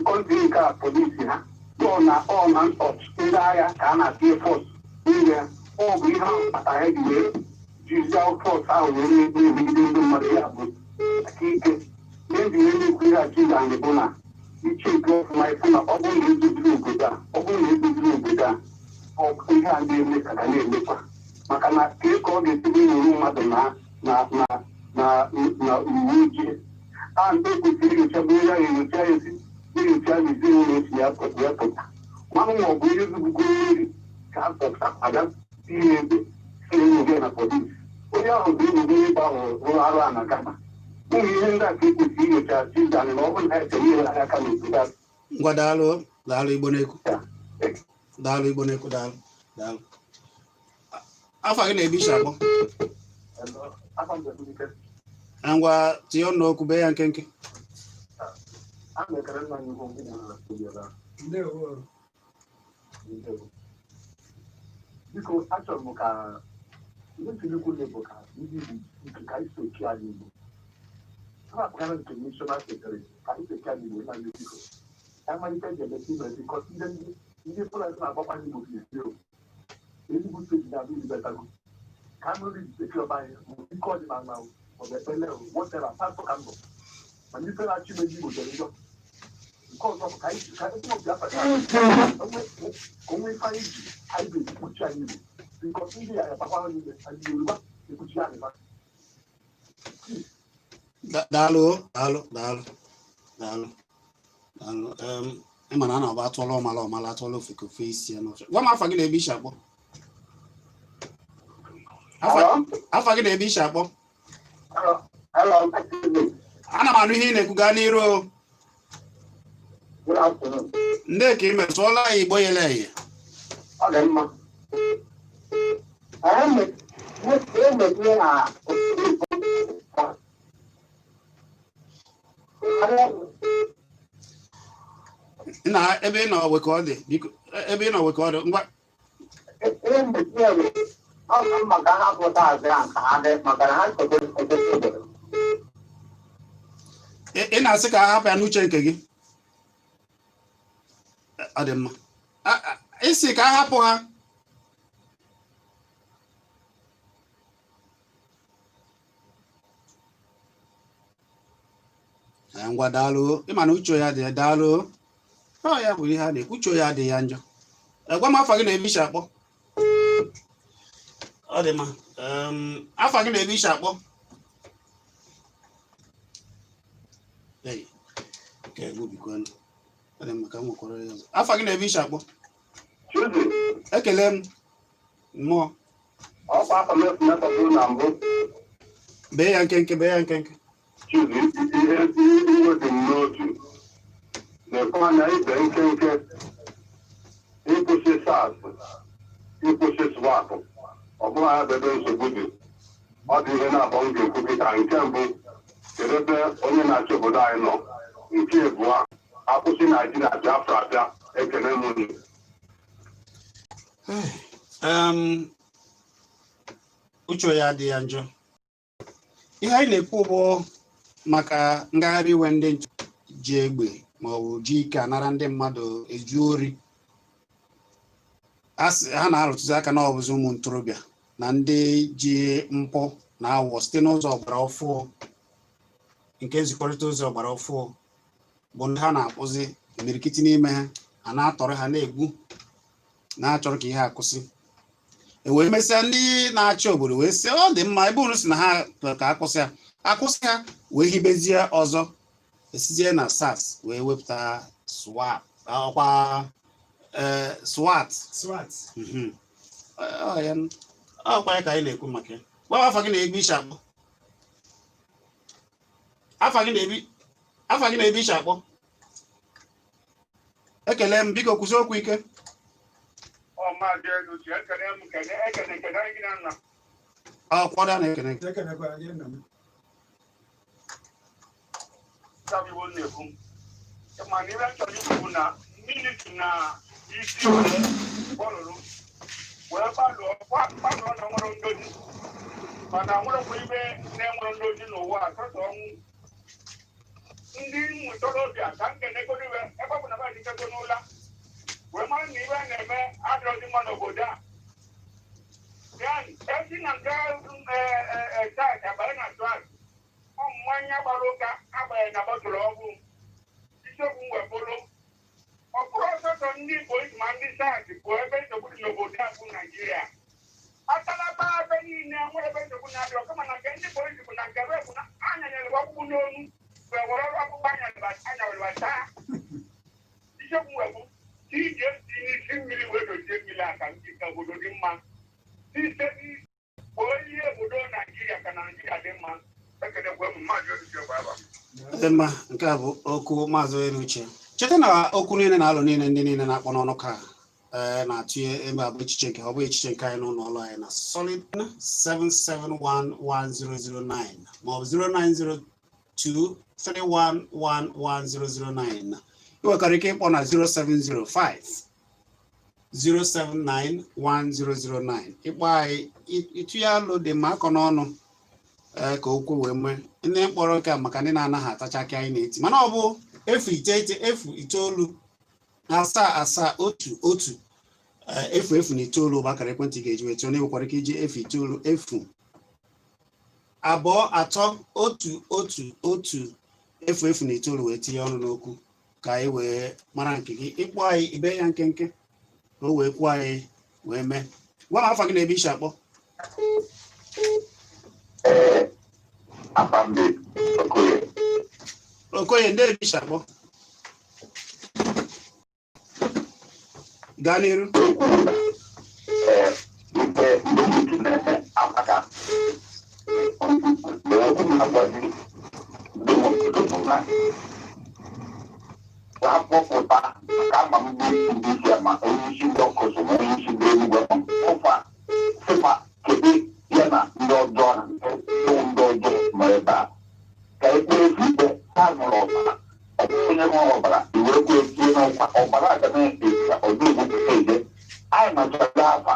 country nke a police ha ọ na ọ na ọchịchị ndị agha ka a na-atinye force n'ime ya. Ọ bụ ihe ahụ kpatara ha ji wee jizie force ahụ wee na-emegide ndị mmadụ. Ya bụ aka ike ihe ndị wee na-ekwu ihe a Chizan bụ na iche nke ọfụma, ịfụ na ọ bụrụ na edoziri obodo a, ọ bụrụ na edoziri obodo a, ọ ihe a na-eme ka ga na-emekwa, maka na kee ka ọ ga-esi bụ iwere mmadụ na uwe ojii a ndị kwesịrị inyocha bụ ya enyocha ya esi enyocha ya ezinụlọ esi ya wee pụta mmanụ ma ọ bụ ihe zubugoro eri ka a pụta abịa tinye ebe si enyocha na polisi, onye ahụ ga-ewere ebe ahụ rụrụ arụ a na Ghana. Ụmụ ihe ndị a ka ekwesịrị inyocha Chizan na ọ bụrụ na ha echere inyere anyị aka n'obodo a. Ngwa, daalụ, daalụ, Igbo na-ekwu. Daalụ, Igbo na-ekwu, daalụ, daalụ. Afa gị na-ebe ishi akpọ? Na ngwa, tinye ọnụ okwu, bee ya nkenke. A na-ekele nna anyị ukwu mgbe na studio ebe a. Ndewo. Ndewo. Biko, achọrọ m ka ndị tiri ikwu bụ ka ndị Igbo nke ka anyị si otu anyị Igbo. Rapụgara nke national security ka anyị bekee anyị Igbo na ndị biko ka anyị malite ga-emesi ime bikọ ndị Fulani na-agbakwa ndị Igbo ga-esi o ezigbo steeti na-abụ ibetago ka anụ ndị jidekere ọba anyị ma ike ọdịnala maọbụ ekpele whatever pastọ ka mbụ ma ndị na-achị ime ndị Igbo jọrọ njọ. Nke ọzọ bụ ka anyị ka ndị Biafra ka onwe ife anyị ji anyị ga-eji kpuchi anyị Igbo bikọ ndị ya akpakwara n'ime anyị Yoruba ekpuchi anyị ba. Daalụ, daalụ, daalụ, daalụ, daalụ. Ị ma na a na-agba atụọla ọmala ọmala atụọla ofeke ofe isi ya n'ọfịa. Gwa m afa gị na ebe isi akpọ. Afa gị na ebe isi akpọ. Hello. Ana m anụ ihe ị na-ekwu, gaa n'iru o. Good afternoon. Ndị ka ị mesụọla ya Igbo yele eye. Ọ dị mma. Emezie na Na ebe ị nọ we ka ọ dị, biko, ebe ị nọ we ka ọ dị ngwa. Emezie bụ ọ dị mma ka ha pụta azụ ya ka ha dị maka na ha chọrọ edozi obodo. Ị na-asị ka a hapụ ya n'uche nke gị. Ọ dị mma. Ị sị ka a hapụ ha. Ee, ngwa, daalụ. Ịma na uche ya dị ya, daalụ. Ọ ya bụ ihe a na-ekwu, uche ya dị ya njọ. Ee, gwa m afa gị na ebe isi akpọ. Ọ dị mma. Afa gị na ebe isi akpọ. Ei, nke a egbubikwanụ. Ọ dị mma, ka m nwekwara ya ọzọ. Afa gị na ebe isi akpọ. Chuzi, ekele m mmụọ. Ọkwa afọ mefu mepụtụrụ na mbụ. Bee ya nkenke, bee ya nkenke. Chuzi, ihe iwe dị m n'otu. Lekwa anya ibe nkenke. Ịkwụsị SARS, ịkwụsị SWAP, ọ bụghị ya bụ ebe nsogbu dị. Ọ dị ihe na-abụọ m ga-ekwu kịta. Nke mbụ, kedu ebe onye na-achị obodo anyị nọ? Nke abụọ, akwụsị Naijiria, Biafra abịa. Ekene m unu. Uche ya dị ya njọ. Ihe anyị na-ekwu bụ maka ngagharị iwe ndị nche ji egbe ma ọ bụ ji ike anara ndị mmadụ ezu ori. Ha na-arụtụzi aka na ọbụzi ụmụ ntorobịa na ndị ji mpụ na awọ site n'ụzọ ọgbara ọfụụ nke nzikọrịta ozi ọgbara ọfụụ bụ ndị ha na-akpụzi imirikiti n'ime ha, a na-atọrọ ha, na-egbu, na-achọrọ ka ihe akwụsị. E wee mesịa ndị na-achị obodo wee sị ọ dị mma, ebe unu si na ha ka akwụsị ha, akwụsị ha, wee hibezie ọzọ, esizie na SARS wee wepụta SWAP, ọkwa SWAT. SWAT. Ọ ya, ọkwa ya ka anyị na-ekwu maka ya. Gwa m afa gị na-egbu ishi akpọ. Afa gị na-ebi, afa gị na-ebi ishi akpọ. Ekele m, biko kwụsị okwu ike. Ọ Maazị Eluchi, ekene m, kene ekene kene gị na nna. Ọ kwado a na-ekene gị. Ekenekwara gị, nna m. Sabiwo na-ekwu mana ihe m chọrọ ikwu bụ na military na isi wee gbọrụrụ wee gbalụọ gbalụọ na nwere ndozi, mana nwerekwa ibe na-enwere ndozi n'ụwa a sọsọ ọnwụ. Ndị ụmụ ntorobịa ka m kenegoro iwe ebe ọ bụ na ba dịkego n'ụla wee mara na iwe a na-eme adịrọzi mma n'obodo a. Ya esi na nke taa abanye na SWAT, ọ mmanya gbara ụka agbanye na bọtụlụ ọgwụ. Isiokwu m wepụrụ, ọ bụrụ ọsọsọ ndị polisi ma ndị SARS bụ ebe nsogbu dị n'obodo a bụ Naijiria. Atalaba ebe niile nwere ebe nsogbu na-adịrọ, kama na nke ndị polisi bụ na nke ebe bụ na anyanyere ọkpụkpụ n'onu wee were ọkpụkpụ anyanyere taa. Isiokwu m wepụ ka iji esi n'isi mmiri wee dozie mmiri a ka ndị ka obodo dị mma site n'isi onye obodo Naijiria ka Naijiria dị mma. Ekenekwe m, Maazị Oluchi Ọgbaba. Dị mma, nke a bụ okwu Maazị Oyenuche. Cheta na okwu niile na-alụ niile ndị niile na-akpọ n'ọnụ ka ee na-atụnye ebe a bụ echiche nke ọ bụ echiche nke anyị n'ụlọ ọrụ anyị na Solid 7711009 maọbụ 09023111009. Ị nwekwara ike ịkpọ na 0705 0791009. Ịkpọ anyị, ịtụnye alụ dị mma akọ n'ọnụ. Ee, ka okwu wee mee ndị mkpọrọ nke a maka ndị na-anaghị atacha akị anyị na-eti, mana ọ bụ 0 9 0 9 7 7 1 1 0 0 na 9 bụ akara ekwentị ga-eji wee tụọ. Nwekwara ike iji 0 9 0 2 3 1 1 1 0 0 na 9 wee tinye ọnụ n'okwu ka anyị wee mara nke gị. Ịkpọ anyị, ibe ya nkenke ka o wee kwuo anyị wee mee. Gwa m afa gị na ebe i si akpọ. Ee, afa m bụ Okoye. Okoye, ndị ebe i si akpọ? Gaa n'iru. Ee, nke ndị otu na-eme amaka. Mgbe okwu na-agwazi ndị obodo bụ na akpọpụta ka ama m ndị isi ndị isi ama onye isi ndị ọkụzụ ma onye isi ndị Enugwu ama ụfa sịfa kedu ya na ndị ọjọọ na ndị ọjọọ nọ ebe a ka ekpere efu ikpe ha ṅụrụ ọbara. Ọ bụrụ onye ṅụrụ ọbara iwere kwe tie n'ọkwa ọbara aga na-eji ka ọ dị egwu eje anyị machara afa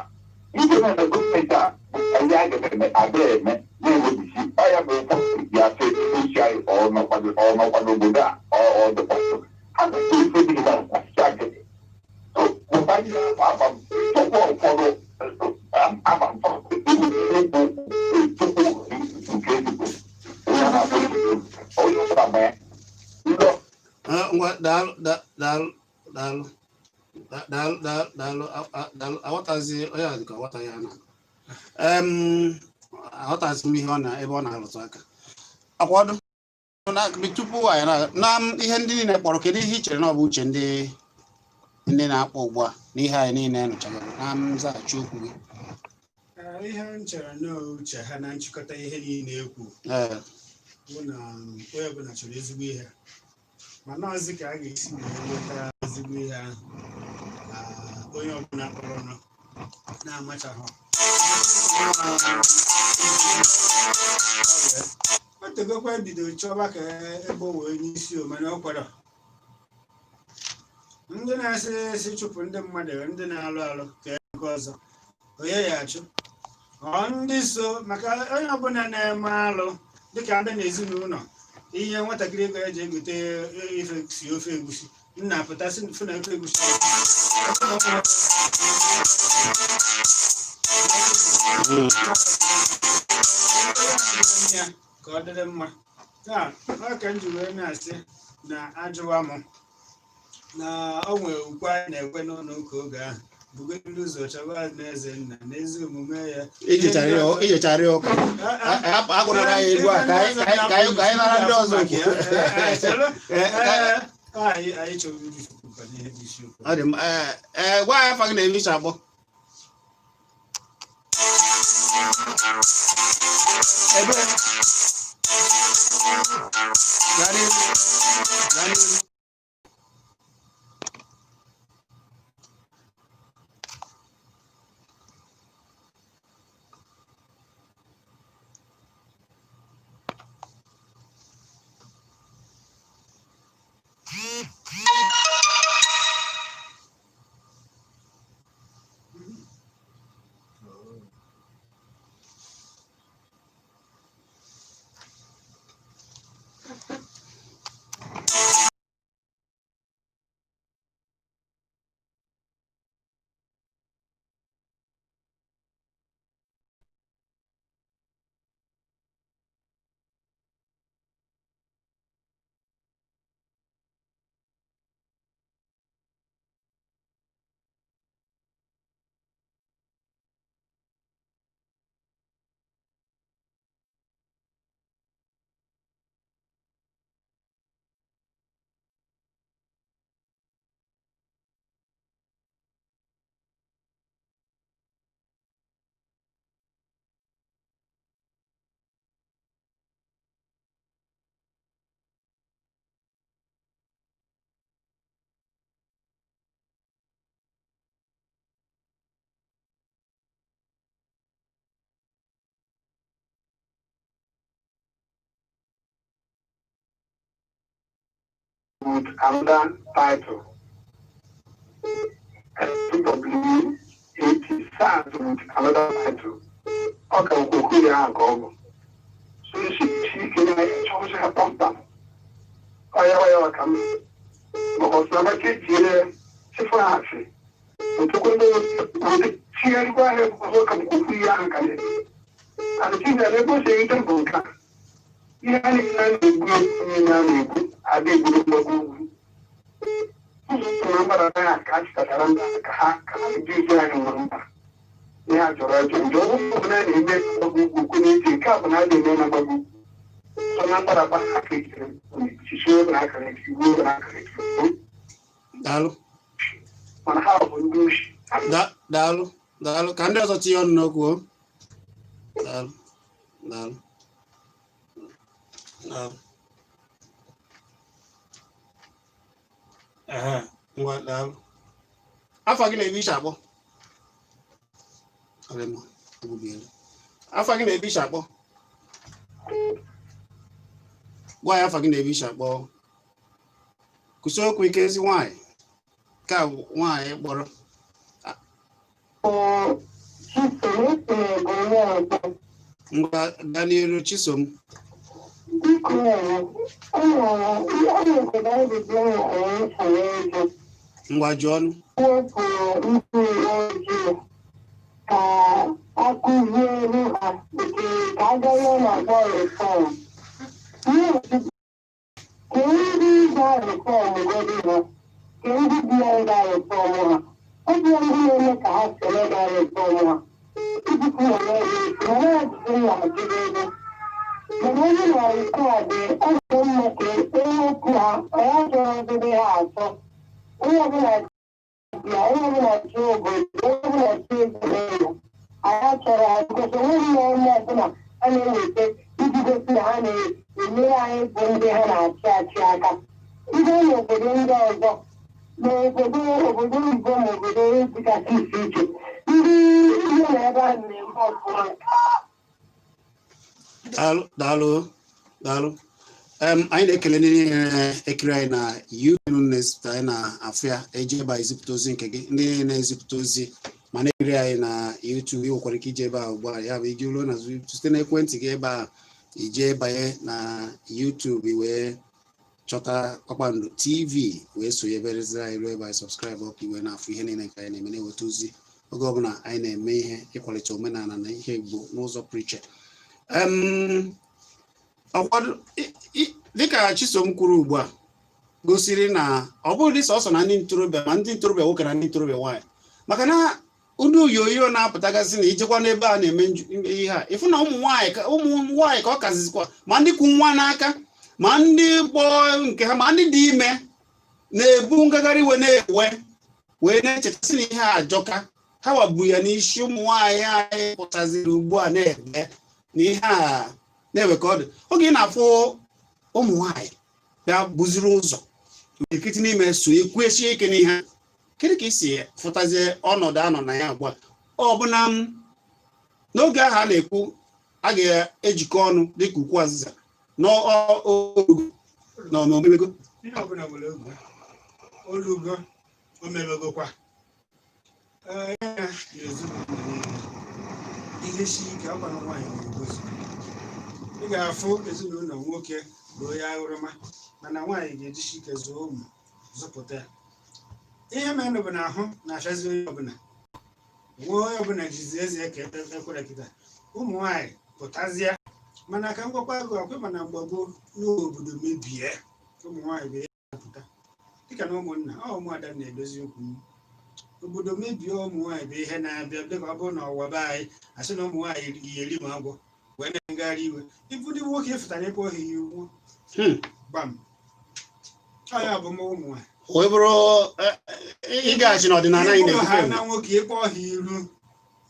ije na-eme gọọmenti a bụ ihe a ga-eme ada eme na-emebisi ọ ya bụ ụfọdụ ya sị isi anyị ọ nọkwa n'obodo a ọ dịkwasị ha na-ekwu ife dị na ọchịchị akịrị pụta ihe afa afa chọkwa ụfọdụ ama ikwu tupu nke ezigbo onye na-akpọ onye ọbụla ma ya ndị Ngwa, daalụ, daalụ, daalụ, daalụ, daalụ, daalụ, daalụ. Aghọtazi onye a dịka aghọta ya na aghọtazi m ihe ọ na ebe ọ na-arụtụ aka akwado na tupu anyị na ihe ndị niile kpọrọ. Kedu ihe i chere na ọ bụ uche ndị na-akpọ ugbu a n'ihe anyị niile nụchagoro na nzaghachi okwu gị? Ihe m chere na uche ha na nchịkọta ihe niile ekwu bụ na onye ọbụla chọrọ ezigbo ihe, mana ọzi ka a ga-esi wee nweta ezigbo ihe ahụ ka onye ọbụla kpọrọ nọ na-amachahụ. O tegokwa ebido chọba ka ebe o wee n'isi o, mana ọ kwara ndị na-asị esi chụpụ ndị mmadụ, ndị na-alụ alụ ka nke ọzọ onye ya achụ ọ ndị so maka onye ọbụla na-eme alụ dịka ndị na ezinụlọ ihe nwatakịrị ego eji egote ife si ofe egusi nna pụta si fụ na ofe egusi. Ya ka ọ dịrị mma ya ọ ka m ji wee na-asị na ajụwa m na o nwere ukwe anyị na-ekwe n'ụlọ ụka oge ahụ bugodu ụzọ chọba alaeze nna na ezi omume ya. Ijechara ya ụka agwụrara anyị egwu a ka anyị nara ndị ọzọ okwu. Anyị chọrọ uru Chukwu n'ihe dị isiokwu. Ọ dị mma. Ee, gwa anyị afa gị na ebe i si akpọ. Ebe gaa n'ihu, gaa n'ihu. With another title. SWAT SARS with another title. Ọ ka bụkwa Okoye ahụ ka ọ bụ. So isi ike na chọọchị ha kpamkpam. Ọya ọya ka m maka ọsọ abacha etinyere chifụ ha asị otukwu ndị ụdị chigharịkwa ha ọzọ ka m kwukwu ihe ahụ ka na-eme adịchinyere ebe o si erite bụ nke a. Ihe a niile a na-egbu, onye a na-egbu ada egburu mgbago ugwu ụzọ na mgbadata ya ka a chịkọtara ndị ahụ ka ha ji anyị nwere mba ihe a jọrọ ajọ njọ. Ọ bụrụ na a na-eme mgbago ugwu ukwu na-eche nke a bụ na a na-eme na mgbago ugwu sọ na mgbadata ha ka ejiri chichi oge na akara eti gbuo oge na akara eti gbuo. Daalụ. Mana ha bụ ndị oshi. Daalụ, daalụ. Ka ndị ọzọ tinye ọnụ n'okwu o. Daalụ, daalụ, daalụ. Ehe, ngwa, daalụ. Afa gị na-ebe iche akpọ? Ọ dị mma, egbubiela. Afa gị na-ebe iche akpọ? Gwa ya afa gị na-ebe iche akpọ. Kwụsị okwu ike, ezi nwaanyị. Nke a bụ nwaanyị kpọrọ. Chisom, esonyego onye ọzọ. Ngwa, gaa n'iru, Chisom. Biko, ọ nwere ajụjụ m nwere nsogbu ịjụ. Ngwa, jụọ ọnụ. Wepụrụ ndị uwe ojii ka akụziere ha nke ka a gaa ihe na-akpọ reform. Ka ndị ga reform godi ha, ka ndị bi ya ga reform ha. Ọ bụ ndị na-eme ka ha soro ga reform ha. Ijikwa were mana ajụjụ m na-ajụ ego. Mana onye na nke a dị, ọ dị mma ka ewepụ ha, ọ chọrọ ọdịdị ha atọ. Onye ọbụla bịa, onye ọbụla chi obodo, onye ọbụla chi ezinụlọ. Anyị chọrọ ha because onweghị ihe ọma ọbụla a na-eweta iji gosi na ha na-enyere anyị bụ ndị ha na-achị achị aka. Ndị n'obodo ndị ọzọ, n'obodo obodo oyibo ma obodo dịgasị iche iche, ndị ihe na ebe a na-eme ọfụma. Daalụ, daalụ, daalụ. Anyị na-ekele ndị niile na-ekiri anyị na YouTube na-ezipụta anyị na-afụ ya eji ebe a ezipụta ozi nke gị. Ndị niile na-ezipụta ozi ma na-ekiri anyị na YouTube, ị nwekwara ike ije ebe a ugbu a, ya bụ iji ruo na site n'ekwentị gị ebe a, ije banye na YouTube wee chọta Kpakpando TV wee sonyebereziri anyị ruo ebe anyị subscribe ọka iwe na-afụ ihe niile nke anyị na-eme, na-eweta ozi oge ọbụla anyị na-eme ihe ịkwalite omenala na ihe Igbo n'ụzọ pụrụ iche. Dịka Chisom kwuru ugbu a, gosiri na ọ bụghị dị sọsọ na ndị ntorobịa, ma ndị ntorobịa nwoke na ndị ntorobịa nwaanyị, maka na ndị onyonyo na-apụtagasị na ijekwa n'ebe a na-eme ihe a, ịfụ na ụmụ nwaanyị ka ụmụ nwaanyị ka ọ kazizikwa, ma ndị kwu nwa n'aka, ma ndị kpọọ nke ha, ma ndị dị ime na-ebu ngagharị iwe na-ewe wee na-echetasị na ihe a ajọka. Ha waburu ya n'isi. Ụmụ nwaanyị anyị pụtaziri ugbu a na-ebe na ihe a na-ewe ka ọ dị oge ị na-afụ ụmụ nwaanyị bịa buziri ụzọ nkịtị n'ime so ekwuesie ike n'ihe. Kedu ka isi fụtazie ọnọdụ anọ na ya ugbu a? Ọ bụ na m n'oge ahụ a na-ekwu a ga-ejikọ ọnụ dịka ukwu azịza n'ogo na omemego? Ihe ọbụla nwere oge olugo, o mebegokwa. Ee, ya na ezinụlọ niile ihe si ike ọkwanụ nwaanyị na-egosi. Ị ga-afụ ezinụlọ nwoke bụ onye aghụrụma, mana nwaanyị ga-ejisi ike zụọ ụmụ, zụpụta ya. Ihe mere bụ na ahụ na-achazi onye ọbụla, nwe onye ọbụla jizi eze ka ekwere kịta ụmụ nwaanyị pụtazie. Mana ka m gwakwa gị ọkwe, mana mgbe gboo n'obodo mebie, ụmụ nwaanyị bụ ihe pụta dịka na ụmụnna ọ ụmụada na-edozi okwu. Obodo mebie, ụmụ nwaanyị bụ ihe na-abịa. Dịka ọ bụrụ na ọwa be anyị, asị na ụmụ nwaanyị yi eri ma agwọ wee na-ngagharị iwe, ibu ndị nwoke ịfụtara ịkpọ ha iyi ugwu. Gbam, ọ ya bụ mma ụmụ nwaanyị. Wee bụrụ ịgaghachi n'ọdịnala anyị Ịkpọ ha na-ekwukwe. na nwoke ịkpọ ha iru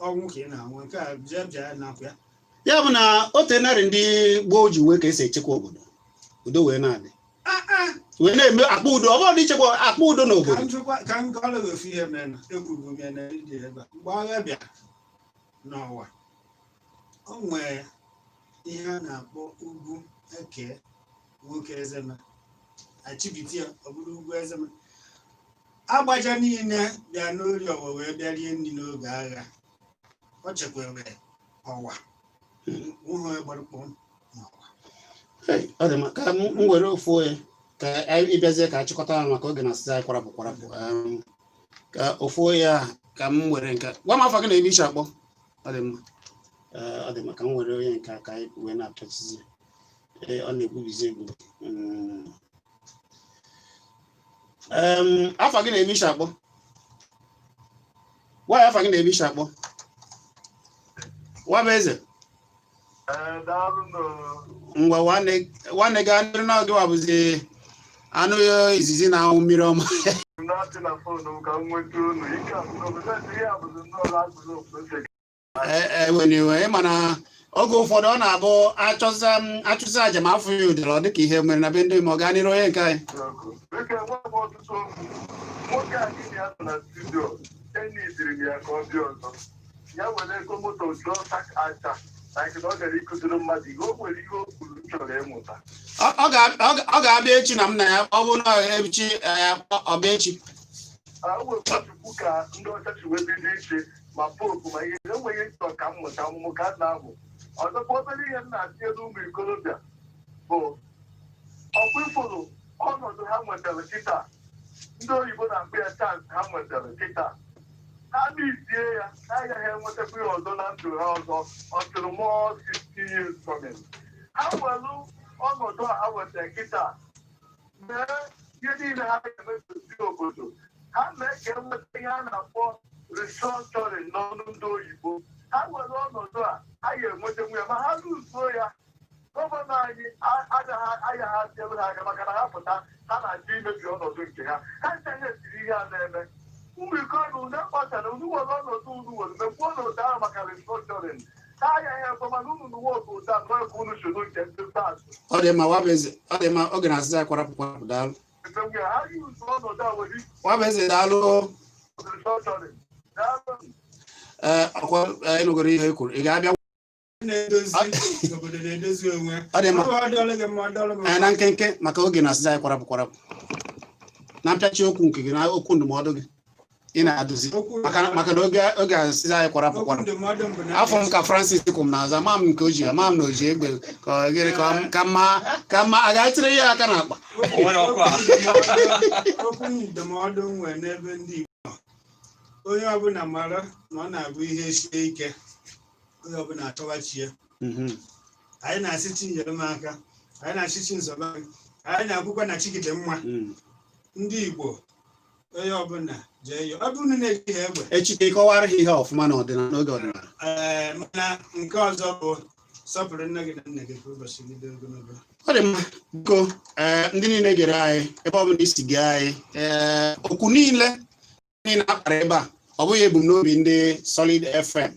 ọnwụ ka ị na-anwụ nke a jee bịa nakwa ya. Ya bụ na o tenarị ndị gboo ji wee ka esi echekwa obodo, udo wee na-adị, wee na-eme akpa udo. Ọ bụrụ na ichekwa akpa udo Ka n'obodo. m jụkwa, ka m gọọrọ gị ofu ihe mere na ekwuru m ya na redio ebe a. Mgbe agha bịa n'ụwa, o nwee ihe a na-akpọ ugwu eke nwoke ezema achịbiti ya, ọ bụrụ ugwu ezema agbaja niile bịa n'ori ọwa wee bịa rie nri n'oge agha. Ọ chekwara ọwa nwụhụ gbara kpọm n'ọwa. Ee, ọ dị mma ka m were ofu onye ka anyị ịbịazie ka achịkọta ha maka oge na asịsị anyị kwarapụ kwarapụ. Ka ofu onye a ka m were nke gwa m afọ gị na ebe ishi akpọ. Ọ dị mma. Ee, ọ dị mma ka m were onye nke a ka anyị wee na-apịachizi. Ee, ọ na-egbubizi egbubi. Afọ gị na ebe ishi akpọ, gwa ya afọ gị na ebe ishi akpọ. Nwa bụ eze. Ee, daalụ nụ. Ngwa, nwanne, gaa n'iru na gị wabụzi anụ izizi na-anwụ mmiri ọma. Na-achị na phone m ka m nweta unu ike abụgo ihe abụzi nnọọ agụrụ ofu. Eweniwe, ịma na oge ụfọdụ ọ na-abụ achọza achụsa aja ma afọ ya ụdara, ọ dịka ihe mere na be ndị ma ọ gaa n'iru onye nke anyị. Biko, enwe m ọtụtụ okwu. Nwoke a gị na ya nọ na studio, enidiri m ya ka ọ bịa ọzọ, ya were ego moto jụọ aja na nke na ọ gara ịkụziri mmadụ ihe. O nwere ihe o kwuru m chọrọ ịmụta. Ọ ga-abịa echi na m na ya, ọ bụ na echi ọ bịa echi. Chukwu ka ndị ọcha si wee bido iche ma pope ma ihe enweghị nchọ ka m mụta ọmụmụ ka m na-amụ. Ọzọkwa, obere ihe m na-atị elu ụmụ ikorobịa bụ ọkwa ifuru ọnọdụ ha nwetara kịta, ndị oyibo na-akpọ ya chance ha nwetara kịta, ha misie ya, ha agaghị enwetakwa ya ọzọ na ndụ ha ọzọ until more 60 years coming. Ha nwere ọnọdụ a ha nwetara kịta, mee ihe niile ha ga-emesozi obodo ha, mee ka enweta ihe a na-akpọ restructuring n'ọnụ ndị oyibo. Ha nwere ọnọdụ a, ha ga-enweta ya, ma ha luzuo ya, governor anyị agaghị atịelu ha aka, maka na ha pụta, ha na-achọ imebi ọnọdụ nke ha. Ha nchaghị esiri ihe a na-eme. Ụmụ ikorobịa, unu akpachara unu were ọnọdụ unu were mekwuo ọnọdụ ahụ maka restructuring. Ha agaghị ekwe, mana unu nuwe obodo a nọọ ka unu soro nke ndị SARS. Ọ dị mma, Nwabeze, ọ dị mma. Oge na-asịsị anyị kwarapụ kwarapụ. Daalụ. Emenwe ya, ha yuzu ọnọdụ a were Nwabeze, daalụ. restructuring. Daalụ. Ee, ọkwa ịnụgoro ihe e kwuru, ị ga-abịa? Na-edozi obodo na-edozi onwe. Ọ dị mma. Ọ bụ ọdọọlụ gị mma, ọdọọlụ m. Ee, na nkenke, maka oge na-asịsị anyị kwarapụ kwarapụ, na mpịachi okwu nke gị na okwu ndụmọdụ gị ị na-aduzi, maka na oge asịsị anyị kwarapụ Okwu kwarapụ. ndụmọdụ m bụ na Afọ m ka Francis kwụ m n'azụ, ama m nke o ji, ama m na o ji egbe ka ọ gịnị, ka mma ka mma a ga-etiri ya aka n'akpa. O nwere ọkụ a. Okwu ndụmọdụ m nwere n'ebe ndị Igbo nọ, onye ọbụla mara na ọ na-abụ ihe sie ike, onye ọbụla achọwachie. Anyị na-asị chi nyere m aka, anyị na-asị chi nzọba anyị, anyị na-akwụkwa na chi gị dị mma. Ndị Igbo, onye ọbụla jee yọọ, ọ bụrụ na na-ejighị egbe. Echi ka ị kọwara ha ihe ọfụma n'ọdịnala, n'oge ọdịnala. Ee, mana nke ọzọ bụ sọpụrụ nne gị na nna gị ka ụbọchị gị dị ogologo. Ọ dị mma. Biko, ee, ndị niile gere anyị, ebe ọ bụla isi gee anyị, ee, okwu niile niile akpara ebe a, ọ bụghị ebumnobi ndị Solid FM,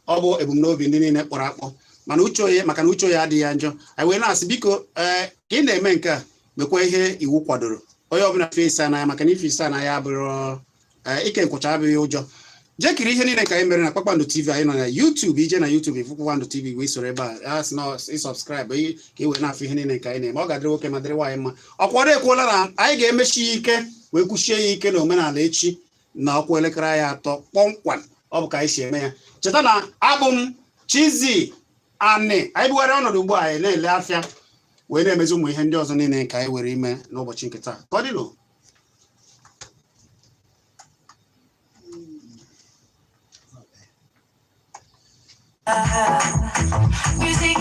ọ bụ ebumnobi ndị niile kpọrọ akpọ, mana uche onye, maka na uche onye adịghị ya njọ. Anyị wee na-asị, biko, ee, ka ị na-eme nke a, mekwa ihe iwu kwadoro. Onye ọbụla fee isi n'anya, maka na ife isi n'anya abụrụ ee, ike nkwụcha abụghị ụjọ. Jee kiri ihe niile ka anyị mere na Kpakpando TV. Anyị nọ na YouTube. Ije na YouTube, ịfụ Kpakpando TV, wee soro ebe a, a sị na ị subscribe ka ị wee na-afụ ihe niile nke anyị na-eme. Ọ ga-adịrị nwoke ma dịrị nwaanyị mma. Ọkwado ekwuola na anyị ga-emechi ya ike wee kwuchie ya ike na omenala echi na ọkwa elekere anyị 3 kpọmkwem. Ọ bụ ka anyị si eme ya. Cheta na abụ m Chizzy Ani. Anyị bugharị ọnọdụ ugbu a, anyị na-ele afịa wee na-emezi ụmụ ihe ndị ọzọ niile nke anyị were ime n'ụbọchị nke taa. Ka ọ dịnụ. Music.